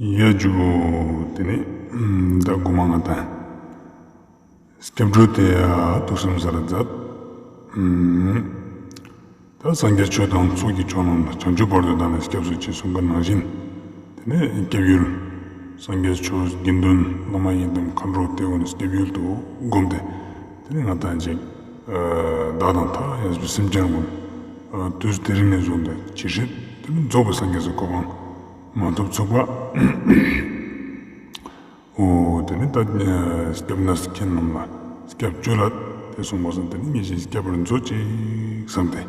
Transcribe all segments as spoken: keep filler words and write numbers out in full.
ཡ་ཇུ། དེ་ནས་ད་གོ་མ་ང་དང་སྐྱབས་འགྲོ་དེ་ཡ་ཐུགས་བསམ་ས་ལ་མཛད། ད་སངས་རྒྱས་ཆོས་དང་ཚོགས་ཀྱི་མཆོག་རྣམས་ལ། བྱང་ཆུབ་བར་དུ་བདག་ནི་སྐྱབས་སུ་མཆི། གསུངས་པ་ནང་བཞིན། དེ་ནས་སྐྱབས་ཡུལ་སངས་རྒྱས་ཆོས་དགེ་འདུན་བླ་མ་ཡི་དམ་མཁའ་འགྲོ་དེ་ཀུན་ནི་སྐྱབས་ཡུལ་དུ་བསྒོམས་ཏེ། དེ་ནས་ང་དང་ཅིག་བདག་དང་མཐའ་ཡས་པའི་སེམས་ཅན་ཀུན་དུས་དེ་རིང་ནས་བཟུང་སྟེ་ཇི་སྲིད་དེ་ནས་རྫོགས་པའི་སངས་རྒྱས་སི་གོ་འཕང་མ་ཐོབ་ཚུག་པ། འོ་དེ་ནས་ད་སྐྱབས་གནས་མཁན་རྣམས་ལ་སྐྱབས་བཅོལ་ལ་དེ་གསུངས་པ་སང་དེ་ནས་ངེད་ཅག་སྐྱབས་པར་མཛོད་ཅིག་བསམ་སྟེ།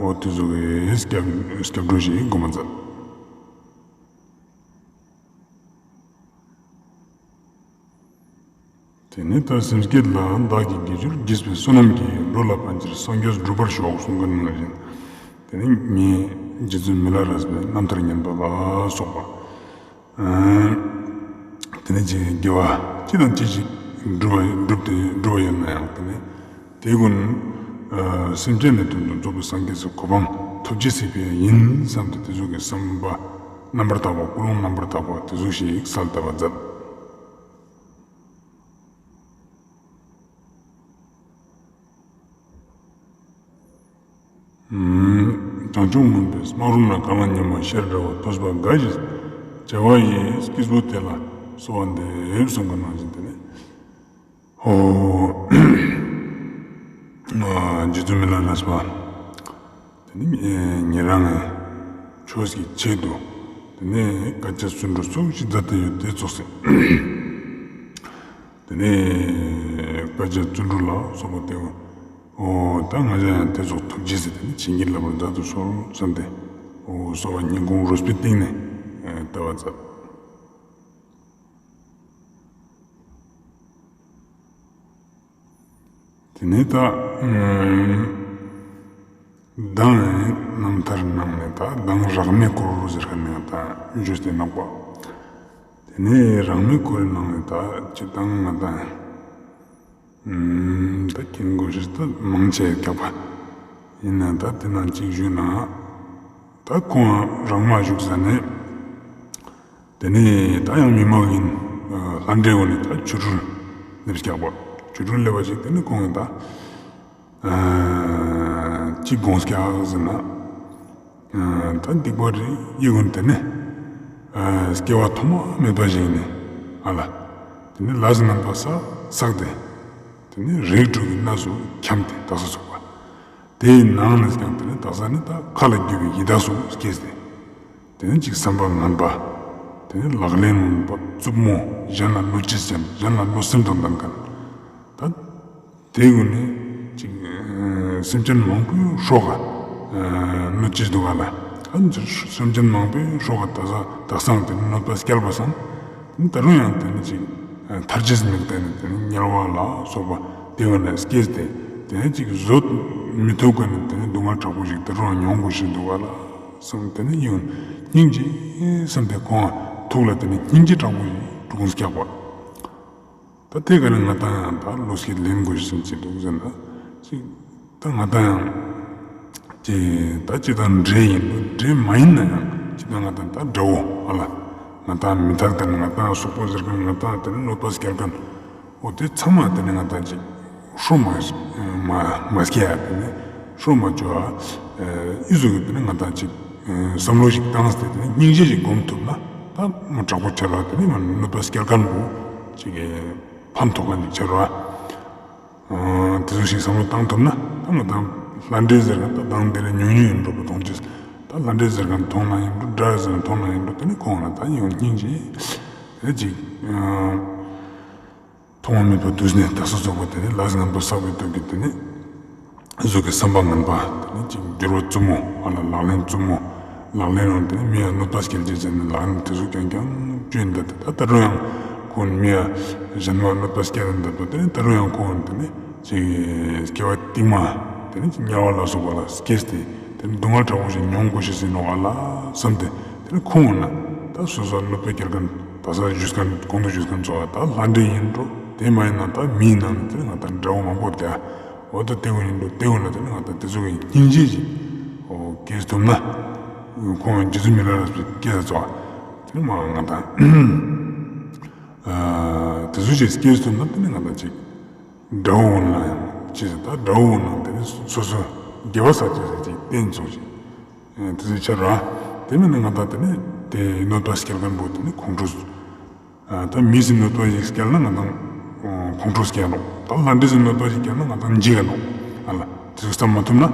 འོ་དེ་ཟུག་གི་སྐྱབས་སྐྱབས་འགྲོ་ཞིག་སྒོམ་མཛད། དེ་ནས་ད་སེམས་བསྐྱེད་ལ་བདག་གི་དགེ་སྦྱོར་རྒྱས་པའི་བསོད་ནམས་ཀྱིས་འགྲོ་ལ་ཕན་ཕྱིར་སངས་རྒྱས་འགྲུབ་པར་ཤོག་གསུངས་པ་ནང་བཞིན། དེ་ནས་ངས་རྗེ་བཙུན་མི་ལ་རས་པའི་རྣམ་ཐར་ཉན་པ་ལ་སོགས་པ། དེ་ནས་ཅིག་དགེ་བ་ཅི་དང་ཅི་ཞིག་སྒྲུབ་པ་སྒྲུབ་སྟེ་སྒྲུབ་པ་ཡིན་ན་ཡང་དེ་ནས་དེ་ཀུན་སེམས་ཅན་ནི་དོན་དུ་རྫོགས་པའི་སངས་རྒྱས་སི་གོ་འཕང་ཐོབ་ཅེས་སི་ཕིའ་ཡིན་བསམ་སྟེ་དེ་ཟུག་གི་བསམ་པ་རྣམ་པར་དག་པ་ཀུན་སློང་རྣམ་པར་དག་པ་དེ་ཟུག་ཞིག་གསལ་བཏབ་པ་མཛད། བྱང་ཆུབ་སྨོན་པའི་སྨག་རུམ་ན། གང་ལ་ཉོན་མོངས་ཤར་འདྲ་བ། ཐོས་པ་འགའ་ཞིག་བྱ་བ་ཡིས། སྐྱེས་བུ་དེ་ལ་གསོལ་བ་འདེབས། གསུངས་པ་ནང་བཞིན་དེ་ནས། འོ། རྗེ་བཙུན་མི་ལ་རས་པ། དེ་ནས་ཉེ་རང་ངི་ཆོས་ཀྱི་ཆེད་དུ། དེ་ནས་བཀའ་རྒྱ་བརྩོན་འགྲུས་ཙོགས་ཤིག་མཛད་དེ་ཡོད་དེ་ཙོགས་སེ། དེ་ནས་བཀའ་རྒྱ་བརྩོན་འགྲུས་ལ་སོགས་པ་དེ། འོ་ད་ང་ཅག་ཡང་དེ་ཙོགས་ཐུགས་རྗེས་སེ་དེ་ནས་བྱིན་གྱིས་བརླབ་པར་མཛད་དུ་གསོལ་བསམ་སྟེ། འོ་གསོལ་བ་སྙིང་ཁོང་རོས་པའི་གཏིང་ནས་བཏབ་པ་མཛད། དེ་ནས་ད་གདངས་རྣམ་ཐར་ནང་ནས་ད་གདངས་རག་མའི་སྐོར་ཟེར་ཁན་ནི་ད་ཞུས་ཏེ་ནོག་པ། དེ་ནས་རག་མའི་སྐོར་ནང་ནས་ད་ཅི་གདངས་ང་ད་ད་ཀིང་གོ་ཤེས་ད་མང་ཆེ་ཁྱབ་པ་ཡིན་ན་ད་དེ་ནང་གཅིག་ཞུས་ན། ད་ཁོང་རག་མ་བཞུགས་ས་ནས། དེ་ནས་ད་ཡང་མི་མང་ཡིན། ལྷ་འདྲེ་བོ་ནི་ད་ཆོ་འཕྲུལ་ལེབས་ཀྱག་པ། ཆོ་འཕྲུལ་ལེབས་པ་ཅིག་དེ་ནས་ཁོང་ད་ཅི་དགོངས་ཀྱག་ཟེར་ན། ད་སྡིག་པ་རེ་ཡི་ཀུན་དེ་ནས་སྐྱེ་བ་ཐོག་མ་མེད་པ་ཞིག་ནས་ཨ་ལ། དེ་ནས་ལས་ངན་པ་བསགས་བསགས་ཏེ། དེ་ནས་རིགས་དྲུག་གི་གནས་སུ་འཁྱམས་ཏེ་དག་ས་ཚུགས་པ། དེའི་ནང་ནས་ཀྱང་དེ་ནས་དག་ས་ནས་ད་མཁའ་ལ་རྒྱུ་བའི་ཡི་དྭགས་སུ་སྐྱེས་ཏེ། དེ་ནས་ཅིག་བསམ་པ་ངན་པ། དེ་ནས་ལག་ལེན་པ་རྩུབ་མོ། གཞན་ལ་གནོད་བྱེད་ཅན། གཞན་ལ་གནོད་སེམས་དང་ལྡན་ཁན། ད་དེ་ཀུན་ནི་ཅིག་སེམས་ཅན་མང་པོའི་སྲོག་ག་གནོད་བྱེད་འདུག་ག་ལ། ད་སེམས་ཅན་མང་པོའི་སྲོག་ག་དག་ས་དག་སང་དེ་ནས་གནོད་པ་བསྐྱལ་བ་སང་། ད་རུང་ཡང་དེ་ནས་ཅིག་ཐར་ཅེས་མེད་དེ་ནས་དེ་ནས་དམྱལ་བ་ལ་སོགས་པ་དེ་ཀུན་ནས་སྐྱེས་ཏེ། དེ་ནས་ཅིག་བཟོད་མི་ཐུབ་ཁན་ནི་དེ་ནས་སྡུག་བསྔལ་དྲག་པོ་ཞིག་ད་རུང་མྱོང་དགོས་ཤེས་འདུག་ག་ལ་བསམ། དེ་ནས་ཡིད་སྙིང་རྗེ་བསམ་སྟེ་ཁོང་ཐུགས་ལ་དེ་ནས་སྙིང་རྗེ་དྲག་པོ་ཞིག་འཁྲུངས་ཀྱག་པ། ད་དེ་ག་ནས་ང་དང་ཡང་ད་བློ་སྐྱེད་ལེན་དགོས་ཤེས་ཅིག་འདུག་ཟེར་ན། ཅིག་ད་ང་དང་ཡང་ཅིག་ད་ཅི་དང་འདྲེ་ཡིན་འགྲོ། འདྲེ་མ་ཡིན་ན་ཡང་ཅི་ད་ང་དང་ད་དགྲ་བོ་ཨ་ལ། ང་དང་མི་ཐར་ཁན། ང་དང་སོག་པོ་ཟེར་ཁན། ང་དང་དེ་ནས་གནོད་པ་སྐྱལ་ཁན། འོ་དེ་ཚང་མ་དེ་ནས་ང་དང་ཅིག་ཧྲོ་མ་མ་མ་སྐྱེ་ཡ། དེ་ནས་ཧྲོ་མ་ཅོ་ཡ། ཨི་ཟུག་གི་དེ་ནས་ང་དང་ཅིག་བསམ་བློ་ཞིག་བཏང་སྟེ་དེ་ནས་སྙིང་རྗེ་ཞིག་སྒོམ་ཐུབ་ན་ད་མ་དྲག་པོ་ཆ་ར་དེ་ནས་ང་གནོད་པ་སྐྱལ་ཁན་བོ་ཅིག་ཕན་ཐོགས་ཁན་ཅིག་ཆ་ར། དེ་ཟུག་ཞིག་བསམ་བློ་བཏང་ཐུབ་ན་ད་ང་དང་ལྷ་འདྲེ་ཟེར་ཁན་ད་དང་དེ་རེ་ཉུང་ཉུང་ཡིན་འགྲོ་བོ་མཐོང་ཅེས། ད་ལྷ་འདྲེ་ཟེར་ཁན་མཐོང་ན་ཡིན་འགྲོ། དགྲ་ཟེར་ཁན་མཐོང་ན་ཡིན་འགྲོ། དེ་ནས་ཁོང་ལ་ད་ཡིད་སྙིང་རྗེ་དེ་ཅིག་ཐོག་མ་མེད་པ་དུས་ནས་དག་ས་ཚུགས་པ། དེ་ནས་ལས་ངན་པ་བསགས་པའི་དུས་ཀྱི་དེ་ནས་གཟུགས་ཀྱི་བསམ་པ་ངན་པ། དེ་ནས་ཅིག་འགྱུར་བ་རྩུབ་མོ། ཨ་ལ་ལག་ལེན་རྩུབ་མོ། ལག་ལེན་རུང་དེ་ནས་མི་ཡ་གནོད་པ་སྐྱེལ་ཅེས་ཟེར་ནས་ལག་ལེན་དེ་ཚོ་རྐྱང་རྐྱང་བཅོས་འདུག་སྟེ། ད་ད་རུང་ཡང་ཁོང་མི་ཡ་གཞན་མ་གནོད་པ་སྐྱེལ་འདུག་སྟེ། དེ་ནས་ད་རུང་ཡང་ཁོང་དེ་ནས་ཅིག་སྐྱེ་བ་རྟིང་མ་དེ་ནས་ཅིག་དམྱལ་བ་ལ་སོགས་པ་ལ་སྐྱེས་ཏེ་དེ་ནས་སྡུག་བསྔལ་དྲག་པོ་ཞིག་མྱོང་དགོས་ཤེས་ཡིན་ནོག་ཨ་ལ་བསམ་སྟེ། དེ་ནས་ཁོང་ན་ད་སོ་སོ་གནོད་པ་སྐྱེལ་ཁན་ད་ས་ཞུས་ཁན་གོང་དུ་ཞུས་ཁན་ཚོ་ད་ལྷ་འདྲེ་ཡིན་འགྲོ། དེ་མ་ཡིན་ན་ད་མིའི་ནང་ནས་དེ་ནས་ང་དང་དགྲ་བོ་མང་པོ་དེ་འོ་ད་དེ་བོ་ཡིན་འགྲོ། དེ་བོ་ན་དེ་ནས་ང་དང་དེ་ཚོ་གི་སྙིང་རྗེ་ཞིག་འོ་སྐྱེས་ཐུབ་ན། ཁོང་རྗེ་བཙུན་མི་ལ་རས་པའི་སྐྱེས་ས་ཚོ་ དེ་ནི་མ་ང་དང་ཨ་དེ་ཟུག་ཅིག་སྐྱེས་ཐུབ་ན་དེ་ནི་ང་དང་ཅིག་དགྲ་བོ་ན་ཡང་ཅི་ཟེར་ད་དགྲ་བོ་ན་དེ་ནི་སོ་སོ་དགེ་བ་བསགས་ཅེས་ཟེར་ཅིག་བསྟན་སོང་ཞིག་དེ་ཟུག་ཆ་ར་དེ་མིན་ན་ང་དང་དེ་ནི་དེ་གནོད་པ་སྐྱེལ་མཁན་པོ་དེ་ནི་ཁོང་ཁྲོ། ཨ་ད་མི་ཟེར་གནོད་པ་ཞིག་སྐྱེལ་ན་ང་དང་ཁོང་ཁྲོ་སྐྱེལ་ནོག་ད་ལྷ་འདྲེ་ཟེར་གནོད་པ་ཞིག་སྐྱེལ་ན་ང་དང་འཇིགས་ནོག་ཨ་ལ་དེ་ཟུག་བསམ་མ་ཐུབ་ན།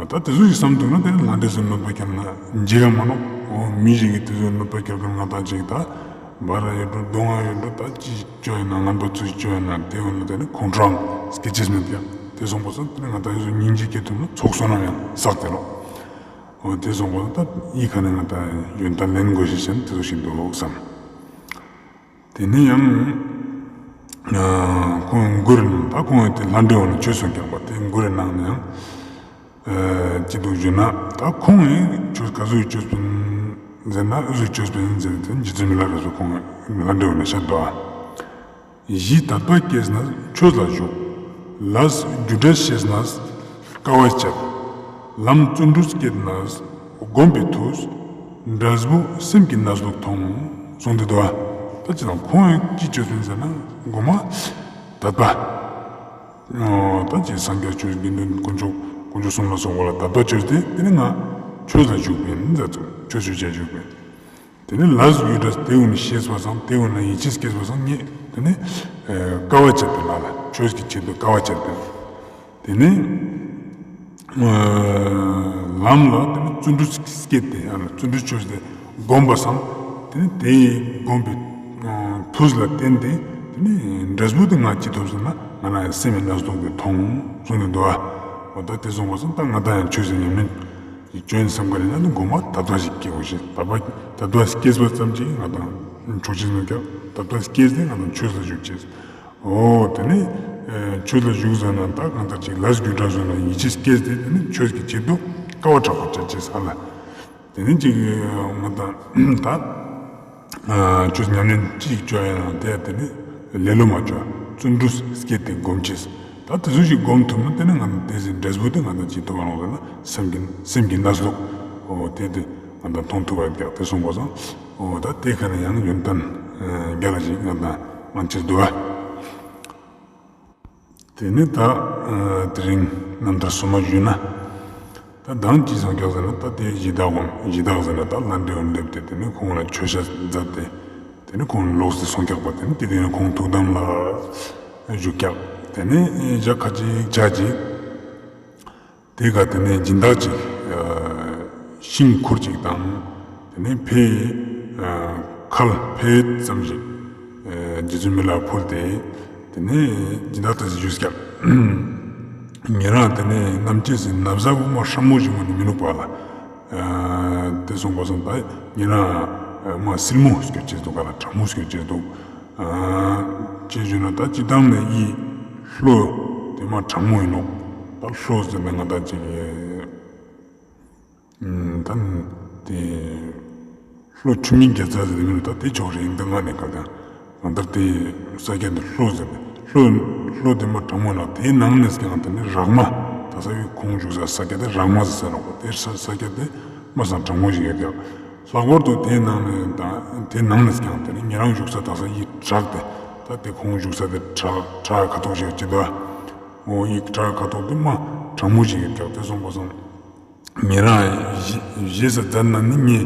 ཨ་ད་དེ་ཟུག་ཞིག་བསམ་ཐུབ་ན་དེ་ནི་ལྷ་འདྲེ་ཟེར་གནོད་པ་སྐྱེལ་ན་འཇིགས་ཡ་མ་ནོག་འོ་མི་ཞིག་གིས་དེ་ཟུག་གནོད་པ་སྐྱེལ་མཁན་ང་དང་ཅིག་ད་འབར་ཡོད་འགྲོ་གདོང་ཡོད་འགྲོ་ད་ཅི་ཅོ་ཡོད་ན་ངན་པ་ཚུལ་ཅོ་ཡོད་ན་དེ་འོ་ན་དེ་ནི་ཁོང་ཁྲོའང་སྐྱེ་ཅེས་མེད་ཀྱག་དེ་སོང་པ་སང་དེ་ནི་ང་དང་ཡོད་སུ་སྙིང་རྗེ་སྐྱེ་ཐུབ་ན་ཚོགས་བསོད་ནམས་ཡང་བསགས་ཏེ་ནོག་འོ་དེ་སོང་པ་སང་ད་ཡི་ག་ནས་ང་དང་ཡོན་ཏན་ལེན་དགོས་ཤེས་ཅན་དེ་ཟུག་ཞིག་འདུག་བསམ། དེ་ནས་ཡང་ཨ་ཁོང་མགུར་ནང་ད་ཁོང་དེ་ལྷ་འདྲེ་འོ་ན་ཆོས་གསུང་རྒྱག་པ་དེ་མགུར་ནང་ནས་ཡང་ཨ་ཅི་འདུག་ཞུས་ན་ད་ཁོང་ཆོས་ག་ཟུག་ཆོས་པིན་ཟེར་ན་ཨུ་ཟུག་ཆོས་པིན་ཟེར་ཏེ་རྗེ་བཙུན་མི་ལ་རས་པས་ཁོང་ལྷ་འདྲེ་འོ་ན་བཤད་དོ། གཞི་དད་པ་སྐྱེས་ནས་ཆོས་ལ་ཞུགས། ལས་རྒྱུ་འབྲས་ཤེས་ནས་དཀའ་བ་སྤྱད། ལམ་བརྩོན་འགྲུས་བསྐྱེད་ནས་བསྒོམས་པའི་མཐུས། འབྲས་བུ་སེམས་ཀྱི་གནས་ལུགས་མཐོང་། གསུངས་ཏེ་འདུག་པ། ད་ཅི་དང་ཁོང་ཅི་ཆོས་པིན་ཟེར་ན་གོ་མ་དད་པ། ཨོ་ད་ཅི་སངས་རྒྱས་ཆོས་དགེ་འདུན་དཀོན་མཆོག་དཀོན་མཆོག་གསུམ་ལ་སོགས་པ་ལ་དད་པ་ཅོས་ཏེ་དེ་ནི་ང་ཆོས་ལ་ཞུགས་པིན་ཟེར་ཚུལ་ཆོས་ཞུ་བྱ་ཞུགས་པིན། དེ་ནས་ལས་རྒྱུ་འབྲས་དེ་འོ་ན་ཤེས་པ་སང་དེ་འོ་ན་ཡིད་ཆེས་སྐྱེས་པ་སང་ངས་དེ་ནས་ཨ་དཀའ་བ་སྤྱད་པའི་ལ་ལ་ཆོས་ཀྱི་ཆེད་དུ་དཀའ་བ་སྤྱད་པའི། དེ་ནས་ཨ་ལམ་ལ་དེ་ནས་བརྩོན་འགྲུས་བསྐྱེད་དེ་ཨ་ལ་བརྩོན་འགྲུས་ཆོས་དེ་བསྒོམས་པ་སང་དེ་ནས་དེ་བསྒོམས་པའི་ཨ་མཐུས་ལ་བརྟེན་ཏེ་དེ་ནས་འབྲས་བུ་དེ་ང་ཅི་ཐོབ་ཟེར་ན་ང་རང་ཡང་སེམས་ཀྱི་གནས་ལུགས་དེ་མཐོང་གསུངས་ཏེ་འདུག་པ། འོ་ད་དེ་སོང་པ་སང་ད་ང་དང་ཡང་ཆོས་སུ་ཉམས་ལེན། ཅོ་ཡིན་བསམ་ག་ལེ་ན་ནི་གོ་མ་དད་པ་ཞིག་སྐྱེ་དགོས་ཤེས། དད་པ་དད་པ་སྐྱེས་པ་ཙམ་གྱིས་ང་དང་ཆོག་ཅེས་མེད་ཀྱག་དད་པ་སྐྱེས་ཏེ་ང་དང་ཆོས་ལ་ཞུགས་ཅེས། འོ་དེ་ནི་ཨེ་ཆོས་ལ་ཞུགས་ཟེར་ན་ད་གང་ལྟར་ཅིག་ལས་རྒྱུ་འབྲས་ཟེར་ན་ཡིད་ཆེས་སྐྱེས་ཏེ་དེ་ནི་ཆོས་ཀྱི་ཆེད་དུ་དཀའ་བ་དྲག་པོ་སྤྱད་ཅེས་ཨ་ལ། དེ་ནི་ཅིག་ང་དང་ད། ཨ་ཆོས་ཉམས་ལེན་ཅིག་ཅོ་ཡང་དེ་དེ་ནི་ལེ་ལོ་མ་ཅོ། བརྩོན་འགྲུས་བསྐྱེད་དེ་སྒོམ་ཅེས། ད་དེ་ཟུག་ཞིག་སྒོམ་ཐུབ་ན་དེ་ནི་ང་དང་དེ་ཟིན་འབྲས་བུ་དེ་ང་དང་ཅི་ཐོབ་པ་ནོག་ཟེར་ན་སེམས་ཀྱི་སེམས་ཀྱི་གནས་ལུགས་འོ་དེ་དེ་ང་དང་མཐོང་ཐུབ་པ་ཡོད་ཀྱག་དེ་སོང་པ་སང་འོ་ད་དེ་ཁ་ནས་ཡང་ཡོན་ཏན་ཨ་རྒྱ་ལ་ཞིག་ང་དང་མངོན་ཅེས་འདུག་པ། དེ་ནི་ད་ཨ་དེ་རིང་རྣམ་ཐར་སོ་མ་ཞུས་ན། ད་མདང་ཅི་སོང་ཀྱག་ཟེར་ན་ད་དེ་གཞི་བདག་གོ་གཞི་བདག་ཟེར་ན་ད་ལྷ་འདྲེ་འོ་སླེབས་ཏེ་དེ་ནི་ཁོང་ལ་མཆོད་བཤམས་མཛད་དེ་དེ་ནི་ཁོང་ལོགས་སུ་སོང་ཀྱག་པ། དེ་ནི་དེ་དེ་ནི་ཁོང་ཐུགས་དམ་ལ་བཞུགས་ཀྱག་དེ་ནི་ཞག་ཁ་ཅིག་ཆ་ཅིག་དེ་ག་དེ་ནི་སྦྱིན་བདག་ཅིག་ཨ་ཤིང་ཁུར་ཅིག་དང་དེ་ནི་ཕེ་ཨ་ཁལ་ཕེ་ཙམ་ཞིག་ཨ་རྗེ་བཙུན་མི་ལ་ཕུལ་ཏེ་དེ་ནི་སྦྱིན་བདག་དེ་ཞུས་ཀྱག་ཉེ་རང་དེ་ནི་ནམ་ཅི་སི་ན་བཟའ་བོ་མ་ཧྲ་མོ་ཞིག་མ་ནི་མི་ནུག་པ་ལ། ཨ་དེ་སོང་པ་སང་ད་ཉེ་རང་ཨ་མ་སིལ་མོ་སྐྱོད་ཅེས་འདུག་ག་ལ་གྲང་མོ་སྐྱོད་ཅེས་འདུག་ཨ་ཅི་ཞུས་ན་ད་སྤྱིར་བཏང་ནས་ཡི་ལྷོ་དེ་མ་གྲང་མོ་ཡིན་ནོག་ད་ལྷོ་ཟེར་ན་ང་ད་ཅིག་ཨ་ད་དེ་ལྷོ་ཆུ་མིག་རྒྱ་ཚ་ཟེར་མི་ནུག་ད་དེ་ཕྱོགས་རེད། ཡིན་ད་ང་ནས་ག་ད་གང་ལྟར་དེ་ས་ཆ་དེ་ལྷོ་ཟེར་ནས་ལྷོ་ལྷོ་དེ་མ་གྲང་མོ་ན་དེའི་ནང་ནས་ཀྱང་དེ་ནི་རག་མ་ད་ས་ཡུལ་ཁོང་བཞུགས་ས་ས་ཆ་དེ་རག་མ་ཟེར་ནོག་དེ་ས་ས་ཆ་དེ་མ་སང་གྲང་མོ་ཞིག་ཡོད་ཀྱག་ལྷག་པར་དུ་དེའི་ནང་ནས་དང་དེའི་ནང་ནས་ཀྱང་དེ་ནི་ཉེ་རང་བཞུགས་ས་ད་ས་ཡི་བྲག་དེ་ད་དེ་ཁོང་བཞུགས་ས་དེ་བྲག་བྲག་ཁ་དོག་ཞིག་ཅི་ད་འོ་ཡི་བྲག་ཁ་དོག་དེ་མ་གྲང་མོ་ཞིག་ཡོད་ཀྱག་དེ་སོང་པ་སང་ཉེ་རང་ཞེ་ས་མཛད་ན་ནི་ངས་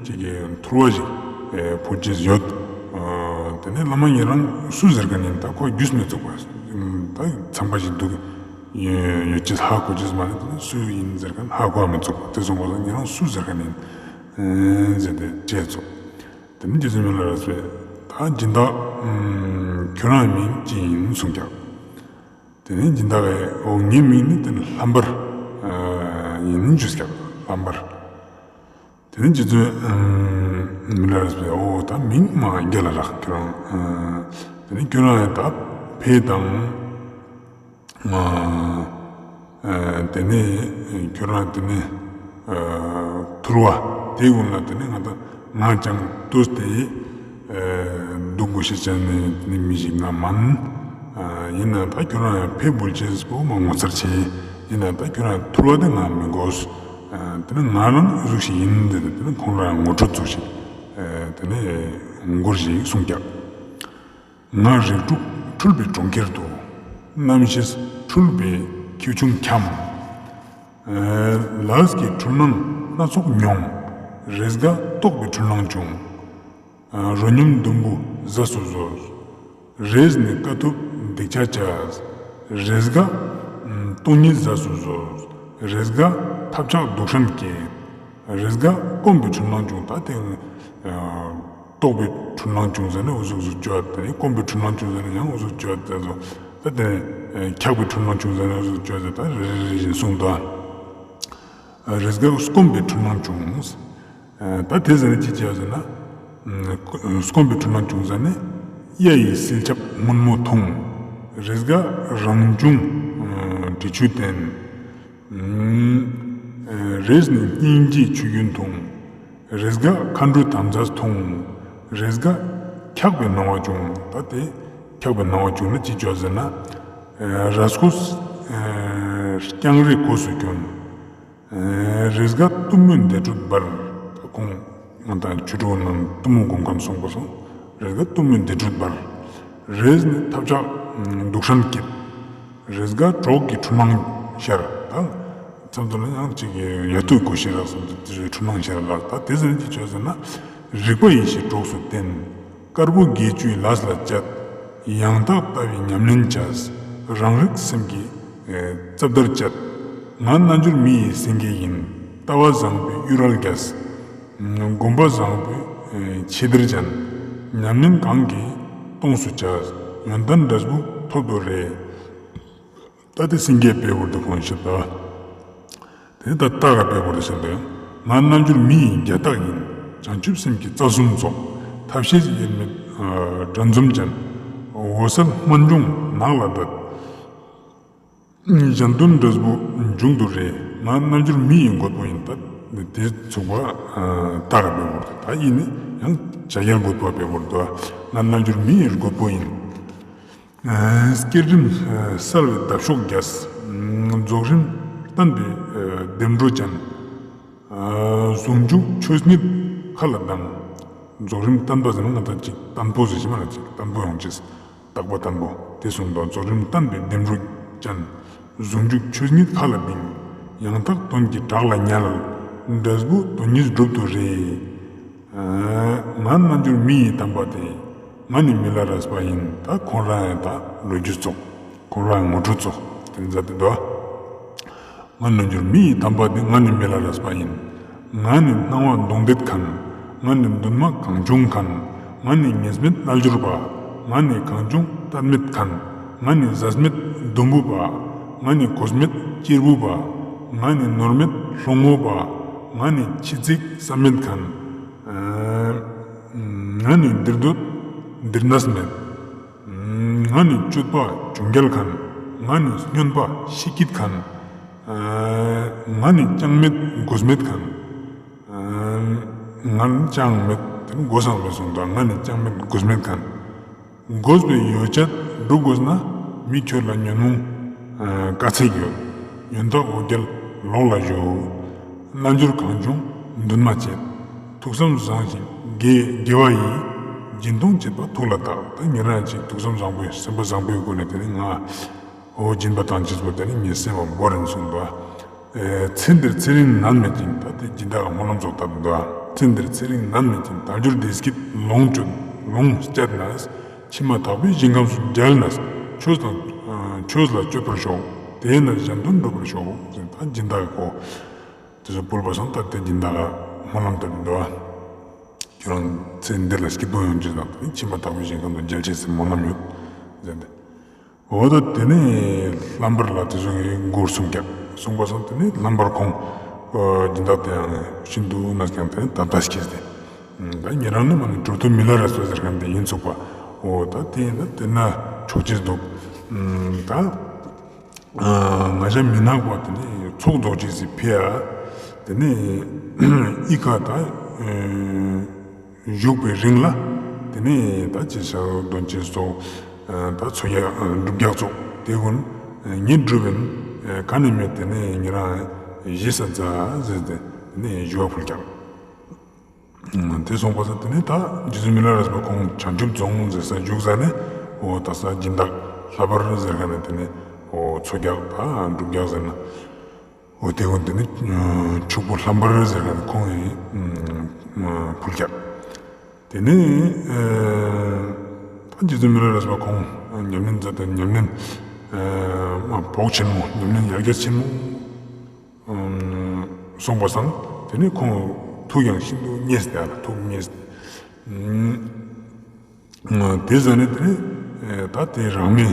ཅིག་གི་ཐུར་བ་ཞིག་ཕུལ་ཅེས་ཡོད། དེ་ནས་བླ་མ་ཉེ་རང་སུ་ཟེར་མཁན་ཡིན་ད་ཁོ་རྒྱུས་མི་ཚུགས་པ། ད་ཚང་པ་ཞིག་འདུག་ཡོད་ཅེས་ཧ་གོ་ཅེས་མ་ནི་དེ་ནས་སུ་ཡིན་ཟེར་མཁན་ཧ་གོ་མི་ཚུགས་པ། དེ་སོང་པ་སང་ཉེ་རང་སུ་ཟེར་མཁན་ཡིན་ཟེར་ཏེ་དྲིས་ཚུགས། དེ་ནས་རྗེ་བཙུན་མི་ལ་རས་པས་ད་སྦྱིན་བདག་ཁྱོད་རང་མིང་ཅི་ཡིན་གསུངས་ཀྱག་དེ་ནས་སྦྱིན་བདག་གིས་འོ་ངའི་མིང་ནི་དེ་ནི་ལྷམ་བར་ཨ་ཡིན་ཞུས་ཀྱག་ལྷམ་བར། དེ་ནས་རྗེ་བཙུན་ཨ་མི་ལ་རས་པས་འོ་ད་མིང་མ་རྒྱ་ལ་རག་ཁྱོད་རང་ཨ་དེ་ནས་ཁྱོད་རང་ཡང་ད་ཕེ་དང་ཨ་ཨ་དེ་ནས་ཁྱོད་རང་དེ་ནས་ཨ་ཐུར་བ་དེ་ཀུན་ལ་དེ་ནས་ང་ད་ང་ཅང་ལྟོས་ཏེ་ཨ་འདུག་དགོས་ཤེས་ཅན་ནི་མི་ཞིག་ང་མན། ཨ་ཡིན་ན་ད་ཁྱོད་རང་ཡང་ཕེ་འབུལ་ཅེས་པོ་མ་ངོ་མཚར་ཆེ། ཡིན་ན་ད་ཁྱོད་རང་ཐུར་བ་དེ་ང་མི་དགོས། ཨ་དེ་ནས་ང་རང་ཨུ་ཟུག་ཞིག་ཡིན་དེ་དེ་ནས་ཁོང་རང་ངོ་སྤྲོད་ཚུགས་ཤིག་ཨ་ དེ་ནས་མགུར་ཞིག་གསུངས་ཀྱག་ང་རིགས་དྲུག་འཁྲུལ་པའི་གྲོང་ཁྱེར་དུ། རྣམ་ཤེས་འཁྲུལ་པའི་ཁྱེའུ་ཆུང་འཁྱམས། ལས་ཀྱི་འཁྲུལ་སྣང་སྣ་ཚོགས་མྱོང་། རེས་འགའ་རྟོག་པའི་འཁྲུལ་སྣང་བྱུང་། རོ་སྙོམས་ཟླུམ་པོ་ཟས་སུ་ཟོས། རེས་ནས་དཀའ་ཐུབ་སྡིག་ཆ་བྱས། རེས་འགའ་སྟོང་ཉིད་ཟས་སུ་ཟོས། རེས་འགའ་ཐབས་ཆག་སྡུག་ཧྲན་སྐྱེས། རེས་འགའ་སྐོམ་པའི་འཁྲུལ་སྣང་བྱུང་། ད་དེ་རྟོག་པའི་འཁྲུལ་སྣང་བྱུང་ཟེར་ན་འུ་ཟུག་ཟུག་བཅོས་ཏེ། སྐོམ་པའི་འཁྲུལ་སྣང་བྱུང་ཟེར་ན་ཡང་འུ་ཟུག་བཅོས་ཏེ་ཟོ། ད་དེ་འཁྱག་པའི་འཁྲུལ་སྣང་བྱུང་ཟེར་ན་འུ་ཟུག་བཅོས་ཏེ། ད་རེ་རེ་རེ་བཞིན་གསུངས་དོ། རེས་འགའ་སྐོམ་པའི་འཁྲུལ་སྣང་བྱུང་། ད་དེ་ཟེར་ན་ཅི་བྱས་ཟེར་ན། སྐོམ་པའི་འཁྲུལ་སྣང་བྱུང་ཟེར་ནས་གཡའ་ཡི་བསིལ་ཆབ་སྔོན་མོ་འཐུང་། རེས་འགའ་རང་བྱུང་དྲི་ཆུ་བསྟེན། རེས་ནས་སྙིང་རྗེའི་ཆུ་རྒྱུན་འཐུང་། རེས་འགའ་མཁའ་འགྲོའི་དམ་རྫས་འཐུང་། རེས་འགའ་འཁྱག་པའི་སྣང་བ་བྱུང་། ད་དེ་འཁྱག་པའི་སྣང་བ་བྱུང་ན་ཅི་བྱས་ཟེར་ན། ར་སྐོས་རྐྱང་རེ་གོས་སུ་གྱོན། རེས་འགའ་གཏུམ་མོའི་བདེ་དྲོད་འབར། ཁོང་ང་དང་ཆོས་དྲུག་ནང་གཏུམ་མོ་སྒོམ་མཁན་གསུངས་པ་སོང་། རེས་འགའ་གཏུམ་མོའི་བདེ་དྲོད་འབར། རེས་ནས་ཐབས་ཆག་སྡུག་ཧྲན་སྐྱེས། རེས་འགའ་གྲོགས་ཀྱི་འཁྲུལ་སྣང་ཤར། ད་མཚམས་དུ་ན་ཡང་ཅིག་ཡ་ཏུ་གོ་ཤེས་རག་བསམ་དུ་དེ་འཁྲུལ་སྣང་ཤར་ལགས། ད་དེ་ཟེར་ན་ཅི་བྱས་ཟེར་ན། རིག་པ་ཡེ་ཤེས་གྲོགས་སུ་བསྟེན། དཀར་པོ་དགེ་བཅུའི་ལས་ལ་སྤྱད། ཡང་དག་ལྟ་བའི་ཉམས་ལེན་བྱས། རང་རིག་སེམས་ཀྱི་རྩབ་དར་བཅད། ང་རྣལ་འབྱོར་མི་ཡི་སེང་གེ་ཡིན། ལྟ་བ་བཟང་པོས་གཡུལ་ལ་རྒྱས། སྒོམ་པ་བཟང་པོས་ཆེ་སྡེར་བྱོན། ཉམས་ལེན་གང་གིས་སྟོངས་སུ་བྱས། ཡོན་ཏན་འབྲས་བུ་ཐོབ་ཏུ་རེ། ད་དེ་སེང་གེ་དཔེ་བོར་དུ་ཕོན་ཤེས་ད། དེ་ད་སྟག་ག་དཔེ་བོར་དུ་ཤེས་ད། ང་རྣལ་འབྱོར་མི་ཡི་རྒྱ་སྟག་ཡིན། བྱང་ཆུབ་སེམས་ཀྱི་རྩལ་གསུམ་རྫོགས། ཐབས་ཤེས་དབྱེར་མེད་དགྲ་འཛུམ་ཅན། འོད་གསལ་སྨན་ལྗོངས་ནགས་ལ་བསྡད། གཞན་དོན་འབྲས་བུ་འབྱུང་དུ་རེ། ང་རྣལ་འབྱོར་མི་ཡི་རྒོད་པོ་ཡིན། ད་དེ་ཚུགས་པ་སྟག་ག་དཔེ་བོར་དུ། ད་ཡིན་ནི་ཡང་བྱ་རྒྱལ་རྒོད་པོ་དཔེ་བོར་དུ། ང་རྣལ་འབྱོར་མི་ཡི་རྒོད་པོ་ཡིན། བསྐྱེད་རིམ་གསལ་བའི་འདབ་གཤོག་རྒྱས། རྫོགས་རིམ་བརྟན་པའི་ལྡེམ་འཕྲོ་ཅན། ཟུང་འཇུག་ཆོས་ཉིད་མཁའ་ལ་ལྡིང་། རྫོགས་རིམ་བརྟན་པ་ཟེར་ན་ང་ད་ཅིག་བརྟན་པོ་ཟེར་ཞིག་མ་ན་ཅིག་བརྟན་པོ་ཡོང་ཅེས། རྟག་པ་བརྟན་པོ་དེ་གསུངས་དོ། རྫོགས་རིམ་བརྟན་པའི་ལྡེམ་འཕྲོ་ཅན། ཟུང་འཇུག་ཆོས་ཉིད་མཁའ་ལ་ལྡིང་། ཡང་དག་དོན་གྱི་བྲག་ལ་ཉལ། འབྲས་བུ་དོན་གཉིས་འགྲུབ་ཏུ་རེ། ང་རྣལ་འབྱོར་མི་ཡི་དམ་པ་དེ། ང་ནི་མི་ལ་རས་པ་ཡིན། ད་ཁོང་རང་ཡང་ད་ལོ་རྒྱུས་ཙོགས། ཁོང་རང་ཡང་ངོ་སྤྲོད་ཙོགས་དེ་མཛད་དེ་འདུག་ང་རྣལ་འབྱོར་མི་ཡི་དམ་པ་དེ། ང་ནི་མི་ལ་རས་པ་ཡིན། ང་ནི་སྣང་བ་མདོངས་སྡེད་མཁན། ང་ནི་འདུན་མ་གང་བྱུང་མཁན། ང་ནི་ངེས་མེད་རྣལ་འབྱོར་པ། ང་ནི་གང་བྱུང་གཏད་མེད་མཁན། ང་ནི་ཟས་མེད་ཟླུམ་པོ་པ། ང་ནི་གོས་མེད་གཅེར་བུ་པ། ང་ནི་ནོར་མེད་སློང་མོ་པ། ང་ནི་ཕྱི་རྫིག་བསམ་མེད་མཁན། ང་ནི་འདིར་འདོད་འདིར་གནས་མེད། ང་ནི་སྤྱོད་པ་བྱུང་རྒྱལ་མཁན། ང་ནི་སྨྱོན་པ་ཤི་སྐྱིད་མཁན། ང་ནི་ཅང་མེད་གོས་མེད་མཁན། ང་ནི་ཅང་མེད་དེ་ནི་གོས་སང་མེད་གསུངས་དང་། ང་ནི་ཅང་མེད་གོས་མེད་མཁན། དགོས་པའི་ཡོ་བྱད་སྒྲུབ་དགོས་ན། མི་ཁྱོད་ལ་ཉོན་མོངས་དཀའ་ཚེགས་ཡོད། ཡོན་བདག་འོ་བརྒྱལ་ལོགས་ལ་གཞོལ། རྣལ་འབྱོར་གང་བྱུང་འདུན་མ་བྱེད། ཐུགས་བསམ་བཟང་ཞིང་དགེ་དགེ་བ་ཡིས། སྦྱིན་གཏོང་བྱེད་པ་ཐུགས་ལ་བཏགས། ད་ཉེ་རང་ཅིག་ཐུགས་བསམ་བཟང་པོའི་སེམས་པ་བཟང་པོའི་སྒོ་ནས་དེ་ནི་ང་འོ་སྦྱིན་པ་བཏང་ཅེས་པོ་དེ་ནི་ངའི་སེམས་པ་བོར་ཡིན་གསུངས་འདུག་ཚེ་འདིར་ཚེ་རིང་ནད་མེད་ཅིང་། ད་དེ་སྦྱིན་བདག་གི་སྨོན་ལམ་ཚོགས་ལྟར་འདུག་ཚེ་འདིར་ཚེ་རིང་ནད་མེད་ཅིང་། དལ་འབྱོར་བདེ་སྐྱིད་ལོངས་སྤྱོད་ལོངས་སྤྱད་ནས། ཕྱི་མ་དག་པའི་ཞིང་ཁམས་སུ་མཇལ་ནས། ཆོས་དང་ཆོས་ལ་སྤྱོད་པར་ཤོག་དེས་ན་གཞན་དོན་འགྲུབ་པར་ཤོག་ཟེར། ད་སྦྱིན་བདག་གི་གོ་དེ་ཚོ་ཕུལ་བ་སང་། ད་དེ་སྦྱིན་བདག་གི་སྨོན་ལམ་ལྟར་འདུག་ཁྱོད་རང་ཚེ་འདི་ལ་སྐྱིད་པོ་ཡོང་ཅེས་དང་། ཕྱི་མ་དག་པའི་ཞིང་ཁམས་སུ་མཇལ་ཅེས་སི་སྨོན་ལམ་ཡོད་ཟེར་ཏེ། འོ་ད་དེ་ནས་ལྷམ་བར་ལ་དེ་ཚོ་གི་མགུར་གསུངས་ཀྱག་གསུངས་པ་སང་དེ་ནས་ལྷམ་བར་ཁོང་སྦྱིན་བདག་དེ་ཡང་ཤིན་ཏུ་ནས་ཀྱང་དེ་ནས་དད་པ་སྐྱེས་ཏེ། ད་ཉེ་རང་ནི་མ་ནི་གྲུབ་ཐོབ་མི་ལ་རས་པ་ཟེར་མཁན་དེ་ཡིན་ཚུགས་པ། འོ་ད་དེ་ཡིན་ན་དེ་ན་ཆོག་ཅེས་འདུག་ད་ང་ཅག་མི་ནག་པ་དེ་ནས་ཚོགས་རྫོགས་ཅེས་སི་ཕི་ཡ་དེ་ནས་ཨི་ཀ་ད་བཞུགས་པའི་རིང་ལ་དེ་ནས་ད་ཅི་ཞག་འདོན་ཅེས་སོགས་ད་ཚོགས་ཡ་སྒྲུབ་རྒྱག་ཚོགས་དེ་ཀུན་ངས་སྒྲུབ་ཡིན། ག་ནས་མེད་དེ་ནས་ཉེ་རང་ཞེ་ས་མཛའ་ཟེར་ཏེ་དེ་ནས་ཞུ་བ་ཕུལ་ཀྱག་དེ་སོང་པ་ས་དེ་ནི་ད་རྗེ་བཙུན་མི་ལ་རས་པ་ཁོང་བྱང་ཆུབ་རྫོང་ཟེར་ས་བཞུགས་ས་ནས་འོ་ད་ས་སྦྱིན་བདག་ལྷ་པར་ཟེར་ཁན་ནི་དེ་ནི་འོ་མཚོ་རྒྱག་ད་འབྲུག་རྒྱག་ཟེར་ན། འོ་དེ་ཀུན་དེ་ནི་ཕྱུག་པོ་ལྷམ་པར་ཟེར་ཁན་ཁོང་གི་ཕུལ་རྒྱག་དེ་ནི་ད་རྗེ་བཙུན་མི་ལ་རས་པ་ཁོང་ཉམས་ལེན་མཛད་དེ་ཉམས་ལེན་མ་བོགས་ཆེན་མོ་ཉམས་ལེན་ཡར་རྒྱས་ཆེན་མོ་སོང་པ་སང་དེ་ནི་ཁོང་ཐུགས་ཡང་ཤིན་ཏུ་མཉེས་ཏེ་ཨ་ལ་ཐུགས་མཉེས་ཏེ། དེ་ཟ་ནེ་དེ་ནི་ད་དེ་རང་མི་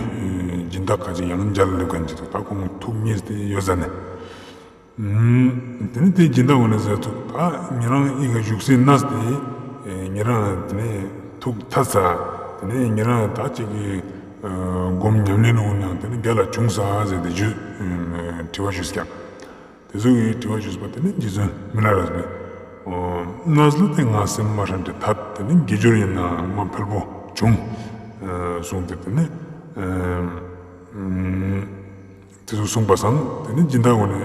སྦྱིན་བདག་ཁ་ཅིག་ཡང་མཇལ་ལེབ་ཁན་ཅིག་འདུག་ད་ཁོང་ཐུགས་མཉེས་ཏེ་ཡོད་ཟ་ནེ། དེ་ནི་དེ་སྦྱིན་བདག་འོ་ནེ་ཟེར་ཐུག་ད་ཉེ་རང་ཨི་ཀ་བཞུགས་སའི་གནས་དེ་ཉེ་རང་དེ་ནི་ཐུགས་ཐད་ས་དེ་ནི་ཉེ་རང་ད་ཅིག་གི་སྒོམ་ཉམས་ལེན་འོ་ནང་དེ་ནི་རྒྱ་ལ་བྱུང་ས་ཟེར་ཏེ་ཞུ་དྲི་བ་ཞུས་ཀྱག་དེ་ཚོ་གི་དྲི་བ་ཞུས་པ་དེ་ནི་རྗེ་བཙུན་མི་ལ་རས་པའི་གནས་ལ་དེ་ང་སེམས་མ་ཧྲན་ཏེ་ཐད་དེ་ནི་དགེ་སྦྱོར་ཡིན་ན་མ་འཕེལ་པོ་བྱུང་གསུངས་ཏེ་དེ་ནི་དེ་ཚོ་གསུངས་པ་སང་དེ་ནི་སྦྱིན་བདག་འོ་ནེ་